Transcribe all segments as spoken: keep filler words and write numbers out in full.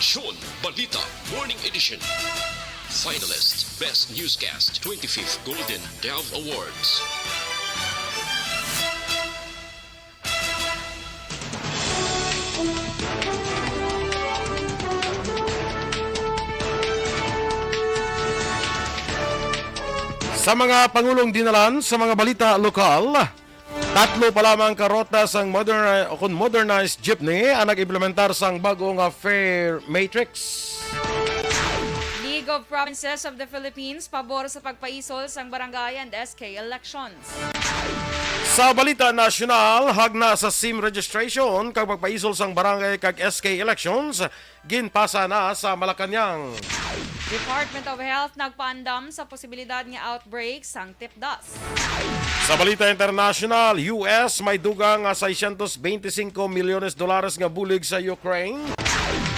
Aksyon Balita Morning Edition. Finalist, Best Newscast, twenty-fifth Golden Dove Awards. Sa mga pangulong dinalan sa mga balita lokal, tatlo pa lamang ka ruta sang modern, o kon modernized jeepney ang nag-implementar sang bag-o nga fare matrix. League of Provinces of the Philippines pabor sa pagpaisol sang barangay and S K elections. Sa balita nasyonal, hagna sa sim registration kag pagpaisol sang barangay kag S K elections, ginpasa na sa Malacañang. Department of Health nagpaandam sa posibilidad nga outbreak sang tipdas. Sa balita international, U S may dugang nga seiscientos veinticinco milyones dolares nga bulig sa Ukraine.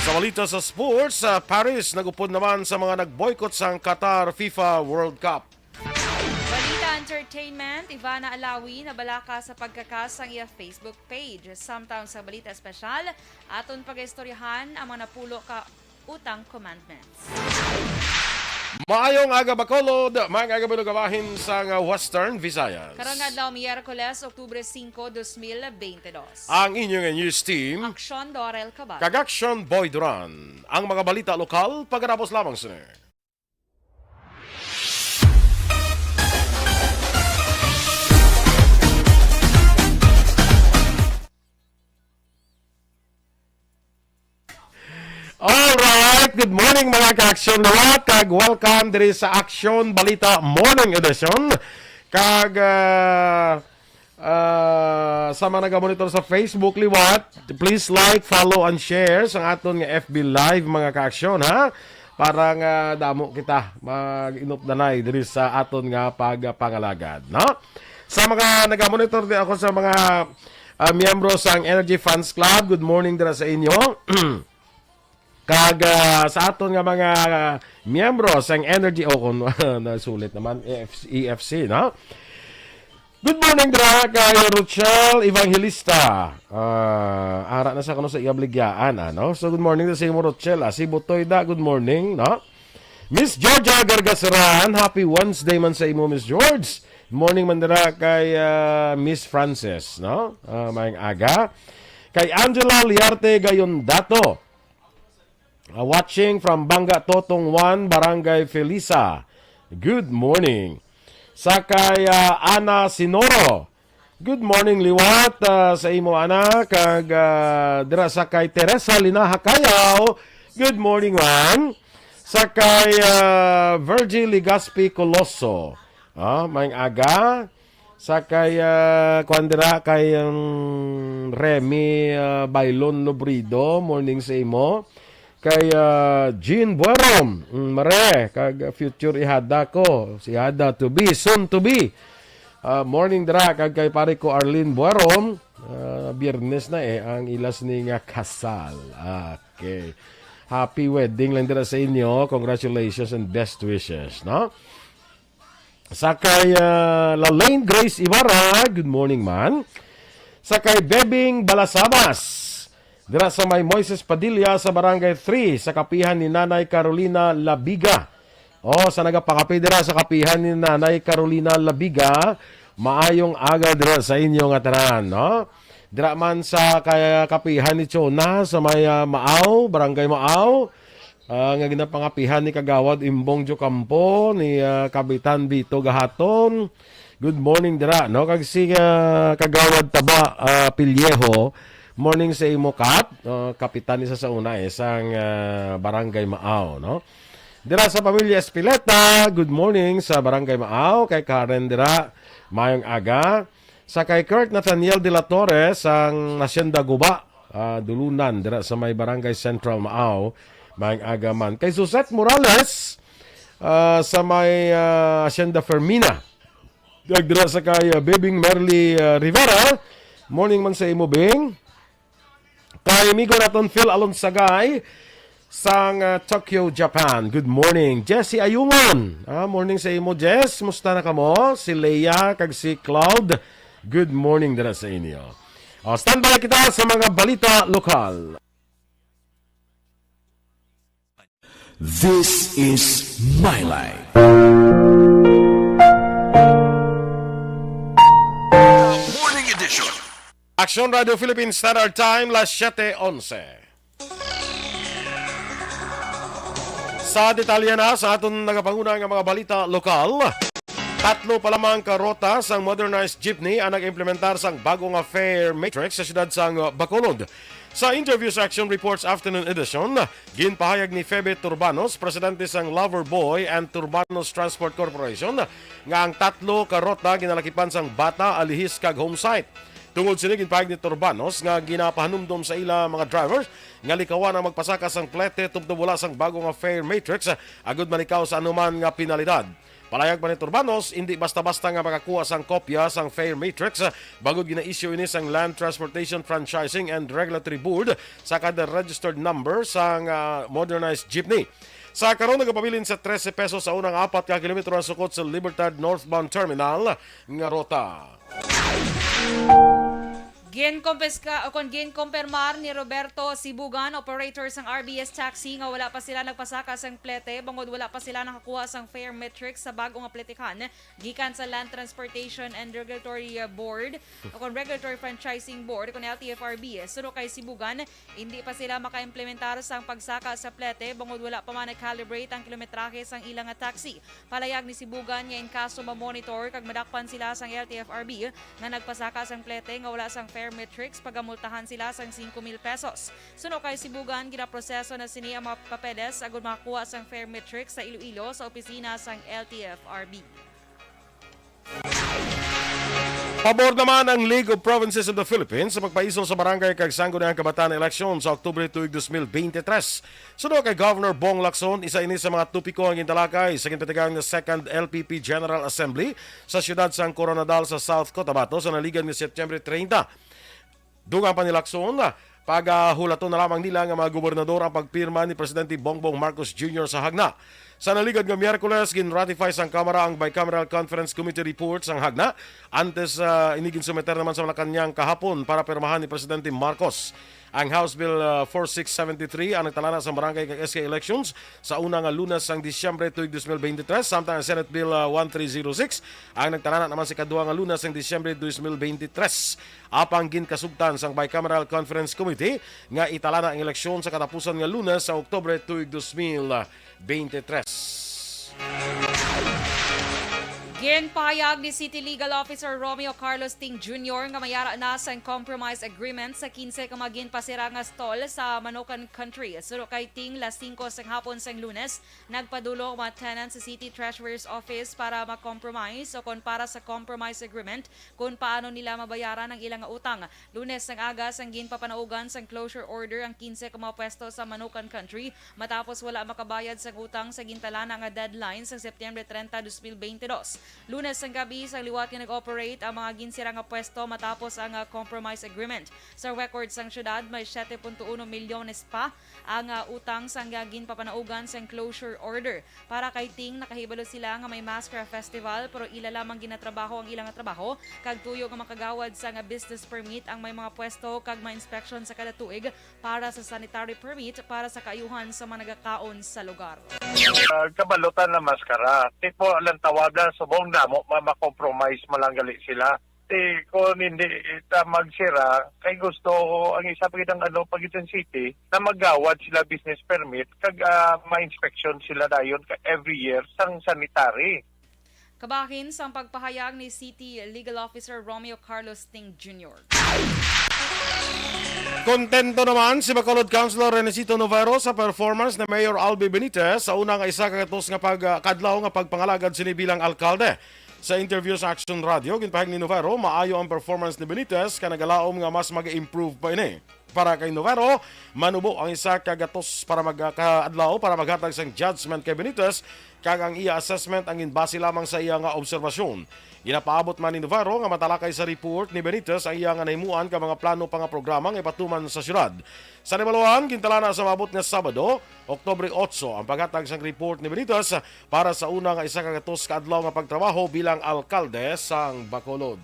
Sa balita sa sports, sa Paris nag-upod naman sa mga nag-boycott sang Qatar FIFA World Cup. Balita entertainment, Ivana Alawi nabalaka sa pagkakas sang iya Facebook page. Samtang sa balita espesyal, aton pagaistoryahan ang mga napulo ka utang commandments. Maayong aga, Bacolod. Maayong aga, Bilog, bahin sang Western Visayas. Karong adlaw, Miyerkules, Oktubre singko, dos mil bente dos. Ang inyo nga news team, Aksyon Dorel Cabal. Kag Aksyon Boy Duran. Ang mga balita lokal, pagkatapos lamang sini. Alright, good morning, mga ka-aksyon liwat, kag welcome diri sa Aksyon Balita Morning Edition. Kag, ah, ah, sa mga nagamonitor sa Facebook liwat, please like, follow, and share sa aton nga F B Live, mga ka-aksyon, ha? Para nga damo kita mag-inupdanay diri sa aton nga pagpangalagad, no? Sa mga nagamonitor di ako sa mga, ah, miyembro sang Energy Fans Club, good morning dira sa inyo. Kag, ah, sa aton nga mga miyembro sang Energy, o kung nasulit naman, E F C, E F C, no? Good morning dira kay Rochelle Evangelista. Ah, ara na sa kuno sa iya baligyaan, ano? So, good morning sa imo, Rochelle. Ah, si Butoy da, good morning, no? Miss Georgia Gargasaran, happy Wednesday man sa imo, Miss George. Morning man dira kay, ah, Miss Frances, no? Ah, maayong aga. Kay Angela Liarte Gayondato, ah, watching from Banga Totong one, Barangay Felisa. Good morning. Sa kay, ah, Ana Sinoro, good morning liwat, ah, sa imo, Ana, kag, ah, dira sa kay Teresa Linaha Cayaw, good morning man. Sa kay, ah, Virgie Legaspi Coloso, ah, maayong aga. Sa kay, ah, kuan dira kay, um, Remy, ah, Bailon Lobrido, morning sa imo. Kay, ah, Jean Buerom, mm, Mare, kag future ihada ko, si ihada to be, soon to be. Ah, morning dira kag kay pare ko Arlene Buerom. Ah, Biyernes na eh ang ilas ni nga kasal. Okay. Happy wedding lang dira sa inyo. Congratulations and best wishes, no? Sa kay, ah, Lalaine Grace Ibarra, good morning man. Sa kay Bebing Balasabas, dira sa may Moises Padilla sa Barangay three, sa kapihan ni Nanay Carolina Labiga. Oh, sa nagapakape dira sa kapihan ni Nanay Carolina Labiga, maayong aga dira sa inyo nga tanan, no? Dira man sa kay kapihan ni Chona sa may, ah, Maaw, Barangay Maaw, ah, nga ginapangapihan ni Kagawad Imbong Jocampo, ni, ah, Kapitan Vito Gahaton. Good morning dira, no? Kag si, ah, Kagawad Taba, ah, Pillejo, morning sa imo, Kap. Ah, kapitan ni sa, sa una, eh, sang, ah, Barangay Maaw, no? Dira sa pamilya Espileta, good morning sa Barangay Maaw. Kay Karen dira, mayong aga. Sa kay Kurt Nathaniel de la Torre sang Hacienda Guba, ah, Dulunan, dira sa may Barangay Central Maaw, maayong aga man. Kay Suzette Morales, ah, sa may, ah, Hacienda Fermina. Kag dira sa kay, ah, Bebing Merly, ah, Rivera, morning man sa imo, Bing. Kay amigo naton Phil Alonsagay sang, ah, Tokyo, Japan. Good morning. Jessie Ayungon. Ah, morning sa imo, Jess. Musta na kamo? Si Leia kag si Cloud. Good morning dira sa inyo. Oh, standby kita sa mga balita lokal. This is My Life. Morning edition. Action Radio Philippines Standard Time, las siete onse. Sa detalye na sa aton nagapanguna nga mga balita lokal, tatlo pa lamang ka rota sang modernized jeepney ang nag-implementar sang bago nga fare matrix sa siyudad sang Bacolod. Sa Interviews Action Reports Afternoon Edition, ginpahayag ni Febe Turbanos, presidente sang Lover Boy and Turbanos Transport Corporation, nga ang tatlo ka rota ginalakipan sang Bata, Alihis, kag Homesite. Tungod sini, ginpahayag ni Turbanos nga ginapahanumdom sa ila mga drivers nga likawan ang magpasaka sang plete tubtob wala sang bago nga fare matrix, agud malikaw sa anuman nga penalidad. Palayag pa ni Turbanos, indi basta-basta nga makakuha sang kopya sang fare matrix, bangod gina-issue ini sang Land Transportation Franchising and Regulatory Board sa kada registered number sang, ah, modernized jeepney. Sa karon, nagapabilin sa trese pesos sa unang apat ka kilometro ang sukot sa Libertad northbound terminal nga rota. Ginkompiska o kon ginkompirmar ni Roberto Sibugan, operator sang R B S Taxi, nga wala pa sila nagpasaka sang plete bangod wala pa sila nakakuha sang fare matrix sa bag-o nga pletihan gikan sa Land Transportation and Regulatory, uh, Board o kon Regulatory Franchising Board, kon L T F R B. Suno kay Sibugan, hindi pa sila makaimplementar sang pagsaka sa plete bangod wala pa man na-calibrate ang kilometrahe sang ila nga taxi. Palayag ni Sibugan nga in kaso ma-monitor kag madakpan sila sang L T F R B nga nagpasaka sang plete nga wala sang fare matrix, pagamultahan sila sang singko mil pesos. Suno kay Sibugan, ginaproseso na sini ang mga papeles agud makakuha sang fare matrix sa Iloilo sa opisina sang L T F R B. Pabor naman ang League of Provinces of the Philippines sa pagpaisol sa barangay kag sangguniang kabataan eleksyon sa Oktubre tuig dos mil bente tres. Suno kay Governor Bong Lacson, isa ini sa mga topiko ang gintalakay sa ginpatigayon nga Second L P P General Assembly sa siyudad sang Koronadal sa South Cotabato sa naligad nga Setyembre treinta. Dugang pa ni Lacson, pagahulaton na lamang nila nga mga gobernador ang pagpirma ni Presidente Bongbong Marcos Junior sa hagna. Sa naligad nga Miyerkules, ginratify sang Kamara ang Bicameral Conference Committee report sang hagna. Antes, ah, ini ginsumiter naman sa Malacañang kahapon para pirmahan ni Presidente Marcos. Ang House Bill, ah, four six seven three ang nagtalana sang barangay kag S K elections sa una nga Lunes sang Disyembre tuig dos mil bente tres, samtang ang Senate Bill, ah, one three zero six ang nagtalana naman sa ikaduha nga Lunes sang Disyembre dos mil bente tres. Apang ginkasugtan sang Bicameral Conference Committee nga italana ang eleksyon sa katapusan nga Lunes sa Oktubre tuig dos mil bente tres. Ginpahayag ni City Legal Officer Romeo Carlos Ting Junior nga mayara na sang compromise agreement sa kinse ka mga ginpasira nga stall sa Manukan Country. Suno kay Ting, las singko sang hapon sang Lunes, nagpadulong ang mga tenants sa City Treasurer's Office para ma-compromise o kon para sa compromise agreement kon paano nila mabayaran ang ila nga utang. Lunes sang aga sang ginpapanaugan sang closure order ang kinse ka mga pwesto sa Manukan Country matapos wala makabayad sang utang sa gintalana nga deadline sang Septyembre treinta, dos mil bente dos. Lunes sang gabi sang liwat nga nag-operate ang mga ginsira nga pwesto matapos ang, ah, compromise agreement. Sa record sang syudad, may siete punto uno milyones pa ang, ah, utang sang, ah, ginpapanaugan sang closure order. Para kay Ting, nakahibalo sila nga may mass craft festival, pero ila lamang ginatrabaho ang ilang trabaho, kag tuyo nga makagawad sang business permit ang may mga pwesto kag ma-inspection sa kada tuig para sa sanitary permit para sa kaayuhan sa mga nagakaon sa lugar. Ah, kabalo ta na maskara. Tipo lang tawag na subong damo ma-, ma-compromise mo lang gali sila. Ti, kung hindi ta magsira, kay gusto ang isa pa gid ang ano, Pagadian City, na magawad sila business permit, kag, ah, ma-inspection sila dayon ka every year sang sanitary. Kabahin sang pagpahayag ni City Legal Officer Romeo Carlos Ting Junior. Kontento naman si Bacolod Councilor Renesito Novero sa performance ni Mayor Albi Benitez sa una nga isa ka gatos nga pag-, kadlaw nga pagpangalagad sini bilang alkalde. Sa interview sa Action Radio, ginpahayag ni Novero, maayo ang performance ni Benitez, kag nagalaom nga mas mag-improve pa ini. Para kay Novero, manubo ang isa ka gatos para mag-, ka adlaw para maghatag sang judgment kay Benitez, kag ang iya assessment ang ginbase lamang sa iya nga obserbasyon. Ginapaabot man ni Novero nga matalakay sa report ni Benitez ang iya nga nahimuan ka mga plano pa nga programa nga ipatuman sa syudad. Sa nahibaluan, gintalana sa maabot nga Sabado, Oktubre otso, ang paghatag sang report ni Benitez para sa una nga isa ka gatos ka adlaw nga pagtrabaho bilang alkalde sang Bacolod.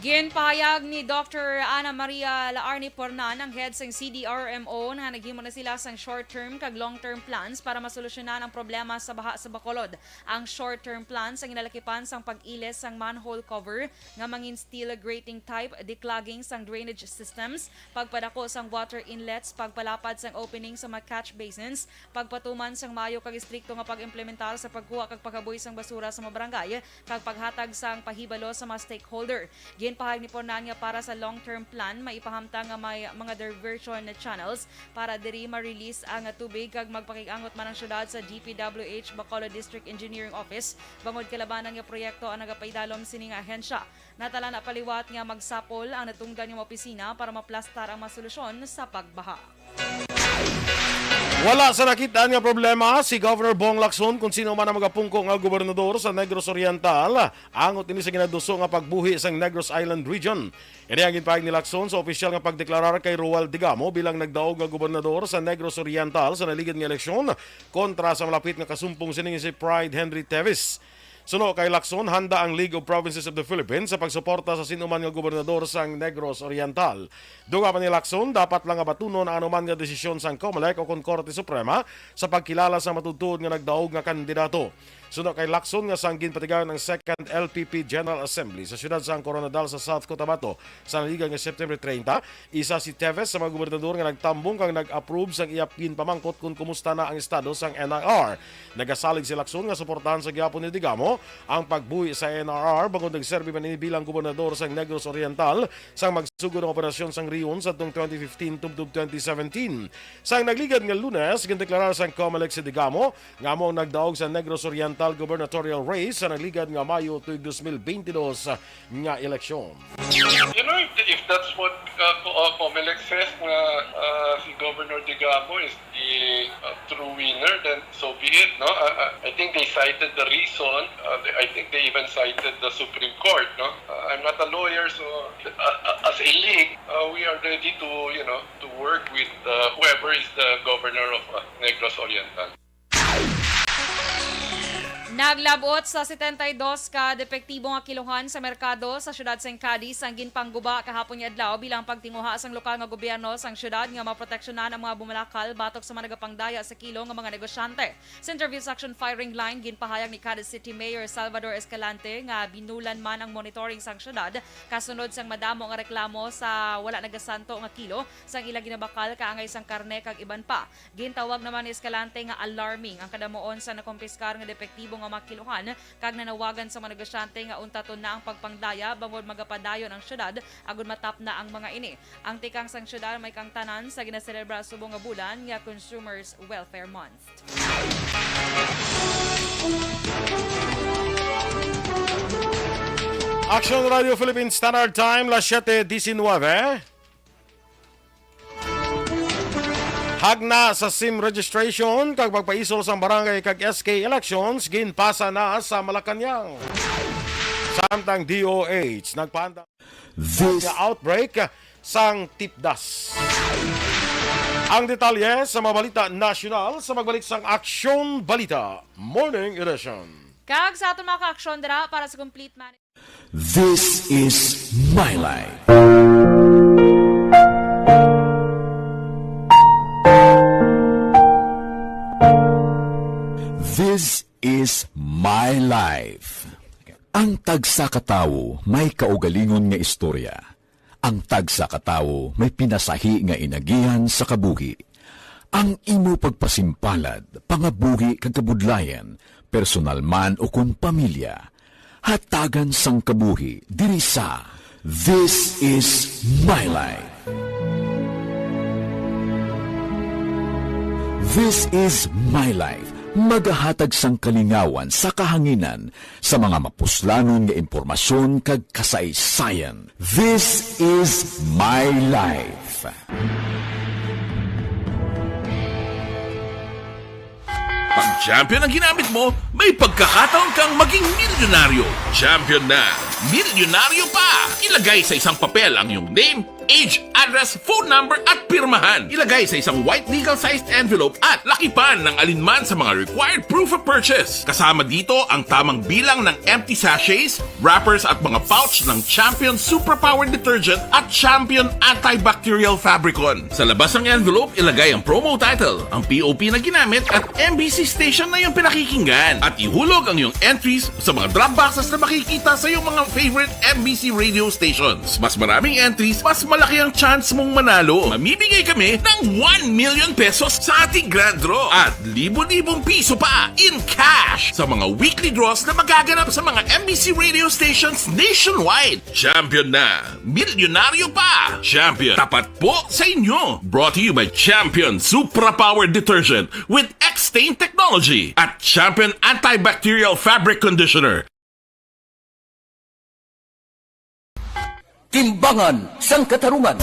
Ginpahayag ni Doctor Ana Maria Laarni Pornan, ang head sang C D R M O, nga naghimo na sila sang short-term kag long-term plans para masolusyonan ang problema sa baha sa Bacolod. Ang short-term plans ang ginalakipan sang pag-ilis sang manhole cover nga mangin steel grating type, declogging sang drainage systems, pagpadako sang water inlets, pagpalapad sang opening sa mga catch basins, pagpatuman sang maayo kag estrikto nga pag-implementar sa pagkuha kag pagkabuhi sang basura sa mga barangay, kag paghatag sang pahibalo sa mga stakeholder. Ginpahayag ni Pornan nga para sa long-term plan, may ipahamtang nga may mga diversion channels para diri ma-release ang tubig, kag magpakig-angot man ang syudad sa D P W H Bacolod District Engineering Office bangod kalabanan nga proyekto ang nagapaidalom sini nga ahensya. Natala na pa liwat nga magsapol ang natungdan nga mga opisina para maplastar ang mga solusyon sa pagbaha. Wala sa nakit-an nga problema si Governor Bong Lacson kon sino man ang magapungko nga gobernador sa Negros Oriental, angot ini sa ginaduso nga pagbuhi sang Negros Island Region. Ini ang ginpahayag ni Lacson sa opisyal nga pagdeklarar kay Roald Digamo bilang nagdaog nga gobernador sa Negros Oriental sa naligad nga eleksyon kontra sa malapit nga kasumpong sini nga si Pride Henry Teves. Suno kay Lacson, handa ang League of Provinces of the Philippines sa pagsuporta sa sino man nga gobernador sang Negros Oriental. Dugang pa ni Lacson, dapat lang nga batunon ang anuman nga desisyon sang Comelec o kon Korte Suprema sa pagkilala sa matuod-tuod nga nagdaog nga kandidato. Suno kay Lacson, nga sang ginpatigayon ang Second L P P General Assembly sa siyudad sang Koronadal sa South Cotabato sa naligad nga September treinta, isa si Teves sa mga gobernador nga nagtambong kag nag-approve sang iya ginpamangkot kon kumusta na ang estado sang N I R. Nagasalig si Lacson nga suportahan sa gihapon ni Digamo ang pagbuhi sa N R R bangod nagserbi man ini bilang gobernador sang Negros Oriental sang magsugod ang operasyon sang Rion sadtong twenty fifteen tubtob twenty seventeen. Sang nagligad nga Lunes, gindeklarar sang Comelec si Digamo nga amo ang nagdaog sa Negros Oriental gubernatorial race sa nagligad nga Mayo tuig dos mil beintidos nga eleksyon. You know, if, if that's what uh, Co- uh, Comelec says, nga uh, si Governor Digamo is the uh, true winner, then so be it. No, I, I- I think they cited the reason. Uh, they- I think they even cited the Supreme Court. No, uh, I'm not a lawyer, so uh, uh, as a league, uh, we are ready to you know to work with uh, whoever is the governor of uh, Negros Oriental. Naglab-ot sa setenta y dos ka depektibo nga kiluhan sa merkado sa siyudad sang Cadiz ang ginpangguba kahapon nga adlaw bilang pagtinguha sang lokal nga gobyerno sang siyudad nga maproteksyonan ang mga bumalakal batok sa mga nagapangdaya sa kilo nga mga negosyante. Sa Interview Section Firing Line, ginpahayag ni Cadiz City Mayor Salvador Escalante nga binulan man ang monitoring sang siyudad kasunod sang madamo nga reklamo sa wala nagasanto nga kilo sang ila ginabakal kaangay sang karne kag iban pa. Gintawag naman ni Escalante nga alarming ang kadamuon sa nakumpiskar nga depektibo nga mga kiluhan, kag nanawagan sa mga negosyante nga untaton na ang pagpangdaya bangod magapadayon ang syudad agud matapna ang mga ini. Ang tikang sang syudad may kaangtanan sa ginaselebra subong nga bulan nga Consumers Welfare Month. Action Radio Philippine Standard Time, las siete diecinueve. Hagna sa sim registration kag pagpaisol sang barangay kag S K elections ginpasa na sa Malacañang. Samtang D O H nagpahanda This sa outbreak sang tipdas. Ang detalye sa mga balita nasyonal sa magbalik sang Aksyon Balita Morning Edition. Kag sa aton mga ka-aksyon dira para sa complete man- This is my life. This is my life. Ang tagsa ka tawo may kaugalingon nga istorya. Ang tagsa ka tawo may pinasahi nga inagihan sa kabuhi. Ang imo pagpasimpalad, pangabuhi kag kabudlayan, personal man o kon pamilya, hatagan sang kabuhi diri sa This is My Life. This is My Life, magahatag sang kalingawan sa kahanginan sa mga mapuslanon nga impormasyon kag kasaysayan. This is My Life. Pag champion ang ginamit mo, may pagkakataon kang maging milyonaryo. Champion na, milyonaryo pa! Ilagay sa isang papel ang iyong name, Age, address, phone number at pirmahan. Ilagay sa isang white legal-sized envelope at lakipan ng alinman sa mga required proof of purchase. Kasama dito ang tamang bilang ng empty sachets, wrappers at mga pouch ng Champion Superpower Detergent at Champion Antibacterial Fabricon. Sa labas ng envelope, ilagay ang promo title, ang P O P na ginamit at M B C station na iyong pinakikinggan. At ihulog ang iyong entries sa mga drop boxes na makikita sa iyong mga favorite M B C radio stations. Mas maraming entries, mas malaki ang chance mong manalo. Mamimigay kami ng one million pesos sa ating grand draw at libo-libong piso pa in cash sa mga weekly draws na magaganap sa mga M B C radio stations nationwide. Champion na! Milyonaryo pa! Champion, tapat po sa inyo! Brought to you by Champion Supra Power Detergent with X-Stain Technology at Champion Antibacterial Fabric Conditioner. Timbangan sang Katarungan.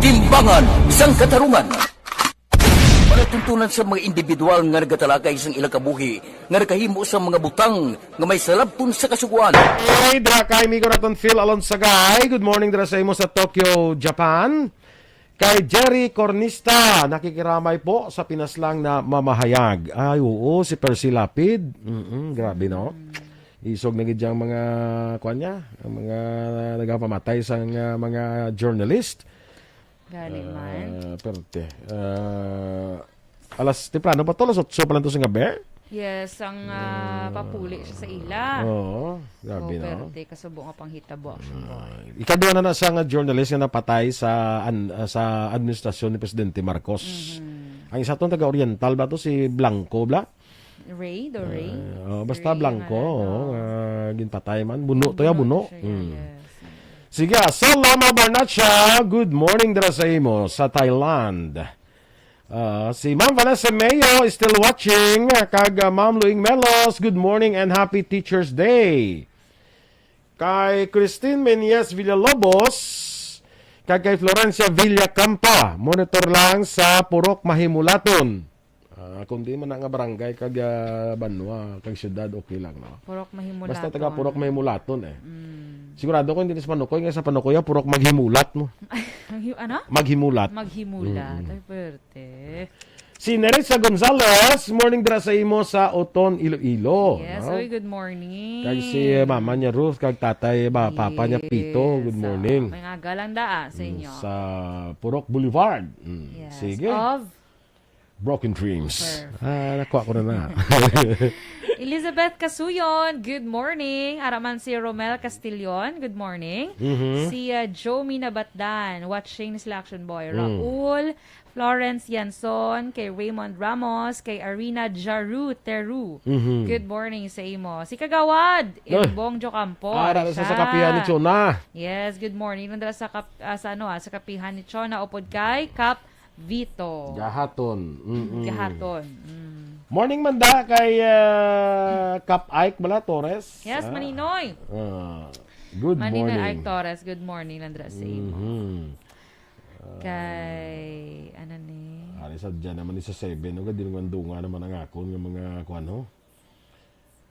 Timbangan sang Katarungan. Palatuntunan sa mga individual nga nagatalakay sang ilang kabuhi nga nakahimo sa mga butang nga may salabton sa Kasugoan. Hey, dira kay amigo naton Phil Alonsagay. Good morning dira sa imo sa Tokyo, Japan. Kay Jerry Cornista, nakikiramay po sa pinaslang na mamahayag. Ay, oo, si Percy Lapid. Mm-mm, grabe, no? Isog na gid yang mga, kuwan niya, ang mga nagapamatay sa nga mga journalist. Gani man. Ah, perte. Ah, alas, temprano pa to, alas otso pa lang to sa gabi. Yes, ang, ah, papuli siya sa ila. Oo, grabe, no? Perte, kasubo nga panghitabo, actually. Ah, ikaduha na na sa nga journalist nga napatay sa an-, ah, sa administrasyon ni Presidente Marcos. Mhm. Ang isa tong taga-Oriental ba to, si Blanco, bla? Ray, do Ray? Ah, oh, basta Ray, Blanco, ang ngalan, oh, oh. Ah, ginpatay man. Buno to ya, buno. Buno siya, mm. Yes. Sige, ah, Sol Lama Barnacha, good morning dira sa imo sa Thailand. Ah, si Ma'am Vanessa Mayo is still watching. Kag, ah, Ma'am Luing Melos, good morning and happy Teacher's Day. Kay Christine Menyes Villalobos, kag kay Florencia Villacampa, monitor lang sa Purok Mahimulaton. Ah, kung di man na nga barangay, kag, ah, banwa, kag syudad, okay lang, no? Purok Mahimulaton. Basta taga Purok Mahimulaton, eh. Mm. Sigurado ko hindi na sa Panukoy, nga sa Panukoy, ah, Purok Maghimulat mo. Maghi-, ano? Maghimulat. Maghimulat. Mm-mm. Ay, pwerte. Si Nerissa Gonzalez, morning dira sa imo sa Oton, Iloilo, yes, no? Oy, good morning. Kag si, eh, mama niya Ruth, kag tatay, ba, papa niya Pito, good morning. Yes, ah, may nga galang daa sa inyo. Mm, sa Purok Boulevard. Mm, yes, sige. Of Broken Dreams. Perfect. Ah, nakuha ko na na. Elizabeth Casuyon, good morning. Ara man si Romel Castillon, good morning. Mhm. Si, ah, Joe Minabatdan, watching ni sila Action Boy. Mm. Raul, Florence Yanson, kay Raymond Ramos, kay Arina Jaru Teru. Mhm. Good morning sa imo. Si Kagawad, ah, Elbong Jocampo, ara na sa, sa kapihan ni Chona. Yes, good morning. Nandala sa kap-, ah, sa ano, ah, sa kapihan ni Chona, upod kay Kap Vito. Gahaton. Mm-mm. Gahaton. Mm. Morning man da kay, ah, Kap Ike bala, Torres. Yes, ah, Maninoy. Ah, good morning. Maninoy Ike Torres, good morning, Landra, sa imo. Mhm. Kay, ano ni? Ari sa dyan naman ni sa seven, no? Kadinungan-dungan naman ang akon nga mga, kuwan, no?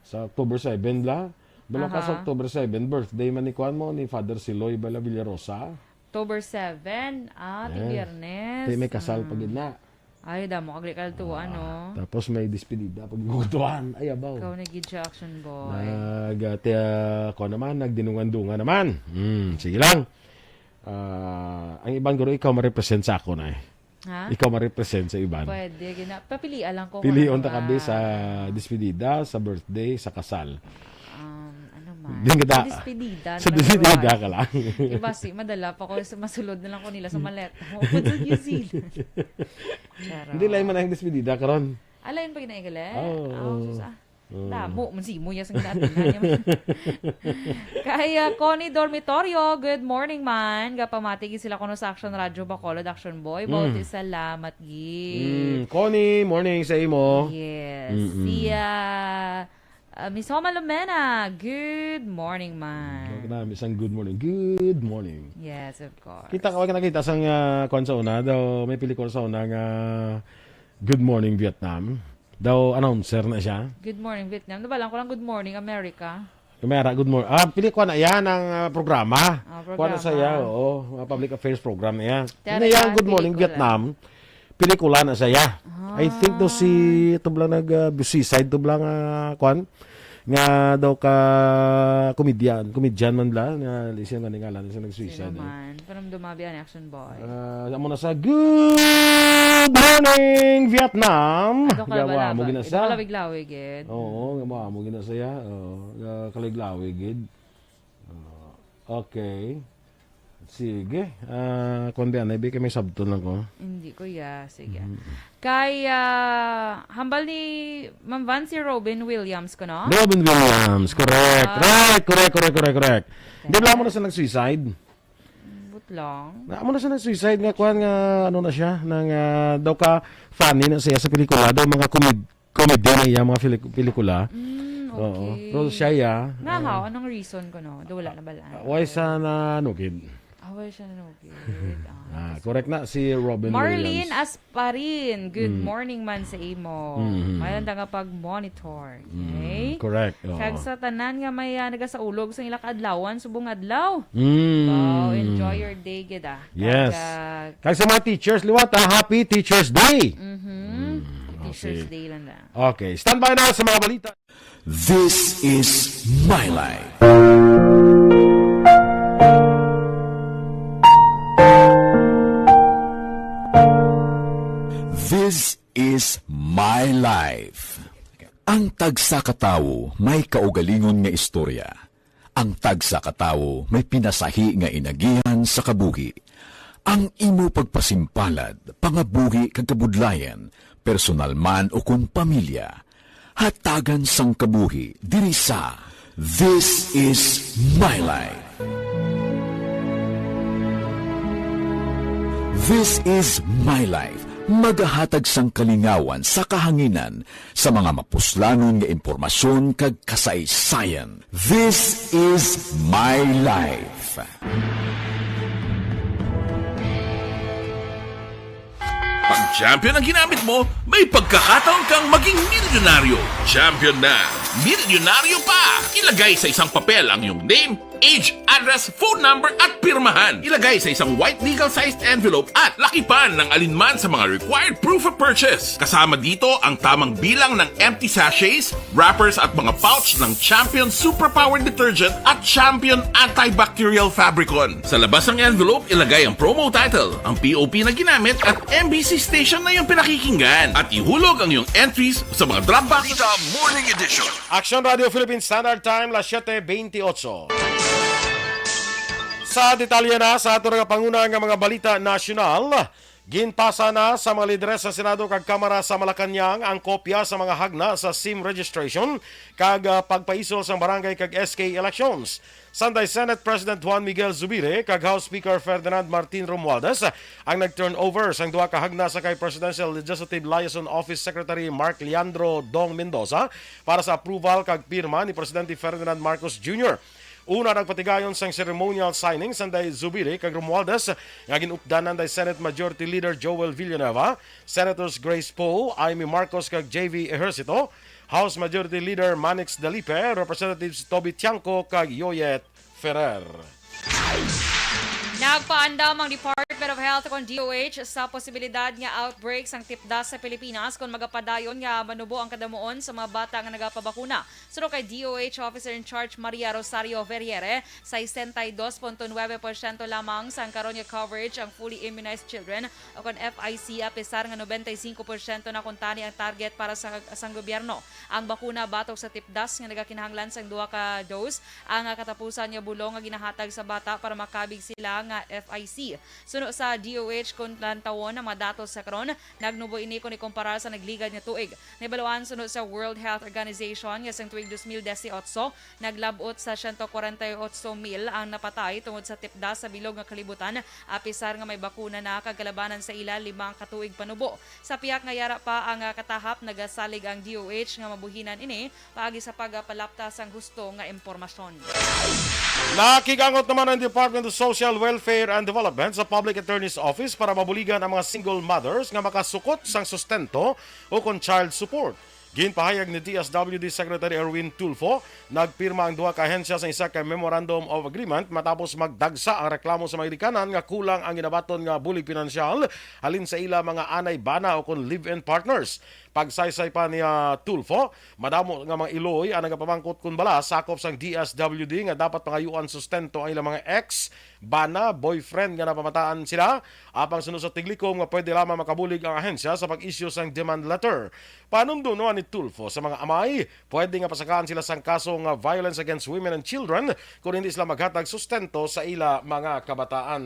Sa October seven, la? Bala ka sa, aha, October seven, birthday man ni, kuwan mo, ni Father Siloy bala Villarosa. October seven, ah, ti, yes, Biyernes. Ti may kasal pa gid na. Ay, damo kag kaltuan, ah, no? Tapos may despedida pag gutuan. Ay, abaw. Ikaw na gid siya, Action Boy. Nag, ah, ti, ah, kuwan naman, nagdinungan-dungan naman. Hmm, sige lang. Ah, ang iban guro, ikaw ma-represent sa akon, ay. Ha? Ikaw ma-represent sa iban. Pwede, gina-, papilian lang ko kung pilion ano ta ka, be, sa despedida, sa birthday, sa kasal. Um, ano man? Di ka da-, sa despedida, sa despedida ka lang. Iba si, madala pa ko, sa masulod na lang ko nila sa maleta. Mapod sa New Zealand. Charot. Hindi lang man ang despedida karon. Alayon pa ginaigala. Oo. Ah, sus, ah. Mm. Damo man si Muya sang dati na niya. Kay, ah, Connie Dormitorio, good morning man. Gapamati gid sila kuno sa Action Radio Bacolod, Action Boy. Mm. Bauti, salamat gid. Mm, Connie, morning sa imo. Yes. Mm-mm. Si, ah, ah, Miss Homa Lumena, good morning man. Wag na, isang good morning. Good morning. Yes, of course. Kita ka, wag ka nakita sang, ah, kwan sa una, daw may pelikula sa una nga Good Morning Vietnam. Daw announcer na siya. Good morning, Vietnam. Nabalaan ko lang, good morning, America. Kamera, good morning. Ah, pili ko na yan ang ah, programa. Ah, Kuha na programa. Saya, oo. Mga public affairs program na yan. Tiyara Ano yan, yan, Good Morning pelikula. Vietnam. Pelikula na saya. I think to si Ah. Tublang nag ah, suicide, Tublang ah, kwan. Nga daw ka komedyan, komedyan man bla, nga di siya nga ngalan siya Sino nag-suicide. Eh. Man? Pero dumabi ang action boy. Ah, amo na sa Good Morning Vietnam. Ado ka Gawa mo balabag. Gina Ito sa. Kalawig-lawig eh. Oo, nga mo amo gina saya. Oo, ah, kalawig-lawig gid. Ah, okay. Sige. Ah, kundi anay bi kay may sabton lang ko. Hindi, kuya. Sige. Mhm. Kay ah, hambal ni Ma'am Van si Robin Williams ko, no? Robin Williams, correct. Ah. Right, correct, correct, correct, correct. Di ba mo na sa nag-suicide? But lang. Na, amo na siya nag-suicide nga kuan nga ano na siya nang ah, daw ka funny na siya sa pelikula daw mga comedy comedy na iya mga peli- pelikula. Mm, Oo. Okay. Pero siya ya. Nga ha, ah, anong reason ko no? Do wala na balaan. Why sa na ano gid? Ah, why siya nanugid? Ah, Ah, kasi correct na si Robin Marlene Williams. Asparin, good Mm. morning man sa imo. Mhm. Mayroon ta nga pag-monitor. Mm, Okay? Correct. Oo. Kag sa tanan nga may ah, nagasaulog sa ila kaadlawan, subong adlaw. Mm. Wow, enjoy your day gid ah. Yes. Kag, ah, Kag sa mga teachers, liwat, ah, happy Teachers Day. Mhm. Mm, Teachers okay. Day lang na. Okay, standby na sa mga balita. This is my life. This is my life. Ang tagsa ka tawo may kaugalingon nga istorya. Ang tagsa ka tawo may pinasahi nga inagihan sa kabuhi. Ang imo pagpasimpalad, pangabuhi kag kabudlayan, personal man o kon pamilya, hatagan sang kabuhi diri sa This is My Life. This is My Life, magahatag sang kalingawan sa kahanginan sa mga mapuslanon nga impormasyon kag kasaysayan. This is My Life. Pag champion ang ginamit mo, may pagkakataon kang maging milyonaryo. Champion na, milyonaryo pa! Ilagay sa isang papel ang iyong name, age, address, phone number at pirmahan. Ilagay sa isang white legal-sized envelope at lakipan ng alinman sa mga required proof of purchase. Kasama dito ang tamang bilang ng empty sachets, wrappers at mga pouch ng Champion Superpower Detergent at Champion Antibacterial Fabricon. Sa labas ng envelope, ilagay ang promo title, ang P O P na ginamit at M B C station na iyong pinakikinggan. At ihulog ang iyong entries sa mga drop box. Balita Morning Edition. Action Radio Philippine Standard Time, las siete veintiocho. Sa detalye na sa ato nga panguna nga mga balita nasyonal, ginpasa na sa mga lideres sa Senado kag Kamara sa Malacañang ang kopya sa mga hagna sa sim registration kag ah, pagpaisol sang barangay kag S K elections. Sanday Senate President Juan Miguel Zubiri kag House Speaker Ferdinand Martin Romualdez ang nag-turnover sang duha ka hagna sa kay Presidential Legislative Liaison Office Secretary Mark Leandro Dong Mendoza para sa approval kag pirma ni Presidente Ferdinand Marcos Junior. Una nagpatigayon sang ceremonial signing sanday Zubiri kag Romualdez nga ginupdanan day Senate Majority Leader Joel Villanueva, Senators Grace Poe, Imee Marcos kag J V Ejercito, House Majority Leader Manix Dalipe, Representatives Toby Tiangco kag Yoyet Ferrer. Nagpaandam ang Department of Health kon D O H sa posibilidad nga outbreak sang tipdas sa Pilipinas kon magapadayon nga manubo ang kadamuon sa mga bata nga nagapabakuna. Suno kay D O H Officer in Charge Maria Rosario Verriere, sesenta y dos punto nuebe porsyento lamang sang karon nga coverage ang fully immunized children o kon F I C, apisar nga nobenta y singko porsyento na kuntani ang target para sa, sang gobyerno. Ang bakuna batok sa tipdas nga nagakinahanglan sang duha ka dose ang, ah, katapusan nga bulong nga ginahatag sa bata para makabig sila nga F I C. Suno sa D O H, kon lantawon ang mga datos sa karon, nagnubo ini kon ikumparar sa nagligad nga tuig. Nahibaluan suno sa World Health Organization nga sang tuig dos mil disiotso, naglab-ot sa siyento kwarenta y otso mil ang napatay tungod sa tipdas sa bilog nga kalibutan, apisar nga may bakuna na kag kalabanan sa ila lima ka tuig panubo. Sa pihak nga yara pa ang, ah, katahap, nagasalig ang D O H nga mabuhinan ini paagi sa pagpalapta sang husto nga impormasyon. Nakigangot naman ang Department of Social Welfare and Development sa Public Attorney's Office para mabuligan ang mga single mothers nga makasukot sang sustento o kon child support. Ginpahayag ni D S W D Secretary Erwin Tulfo, nagpirma ang duha ka ahensya sa isa ka Memorandum of Agreement matapos magdagsa ang reklamo sa mga ginikanan nga kulang ang ginabaton nga bulig pinansyal halin sa ila mga anay bana o kon live-in partners. Pagsaysay pa ni, ah, Tulfo, madamo nga mga iloy ang nagapamangkot kon bala sakop sang D S W D nga dapat pangayuan sustento ang ilang mga ex, bana, boyfriend nga napamataan sila, apang suno sa tiglikom nga pwede lamang makabulig ang ahensya sa pag-issue sang demand letter. Panumduno ni Tulfo sa mga amay, pwede nga pasakaan sila sang kaso nga violence against women and children kon hindi sila maghatag sustento sa ila mga kabataan.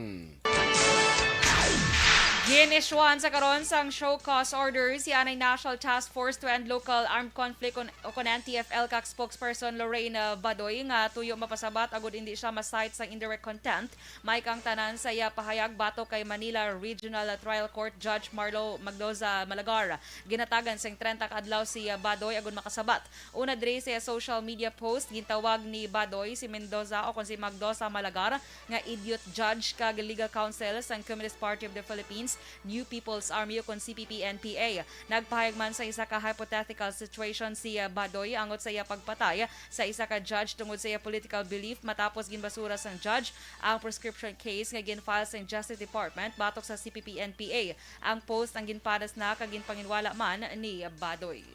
Gin-issuehan sa karon sang show cause order si anay National Task Force to End Local Armed Conflict on, o kon N T F L kag spokesperson Lorraine, uh, Badoy nga tuyo mapasabat agud hindi siya ma-cite sang indirect contempt. May kang tanan sa iya pahayag batok kay Manila Regional Trial Court Judge Marlo Magdoza Malagar. Ginatagan sing trenta ka adlaw si, uh, Badoy agud makasabat. Una diri sa iya social media post, gintawag ni Badoy si Mendoza o kon si Magdoza Malagar nga idiot judge kag legal counsel sang Communist Party of the Philippines, New People's Army o kon C P P N P A. Nagpahayag man sa isa ka hypothetical situation si, uh, Badoy angot sa iya pagpatay sa isa ka judge tungod sa iya political belief matapos ginbasura sang judge ang prescription case nga gin-file sang Justice Department batok sa C P P N P A. Ang post ang ginpadas na kag ginpanginwala man ni Badoy.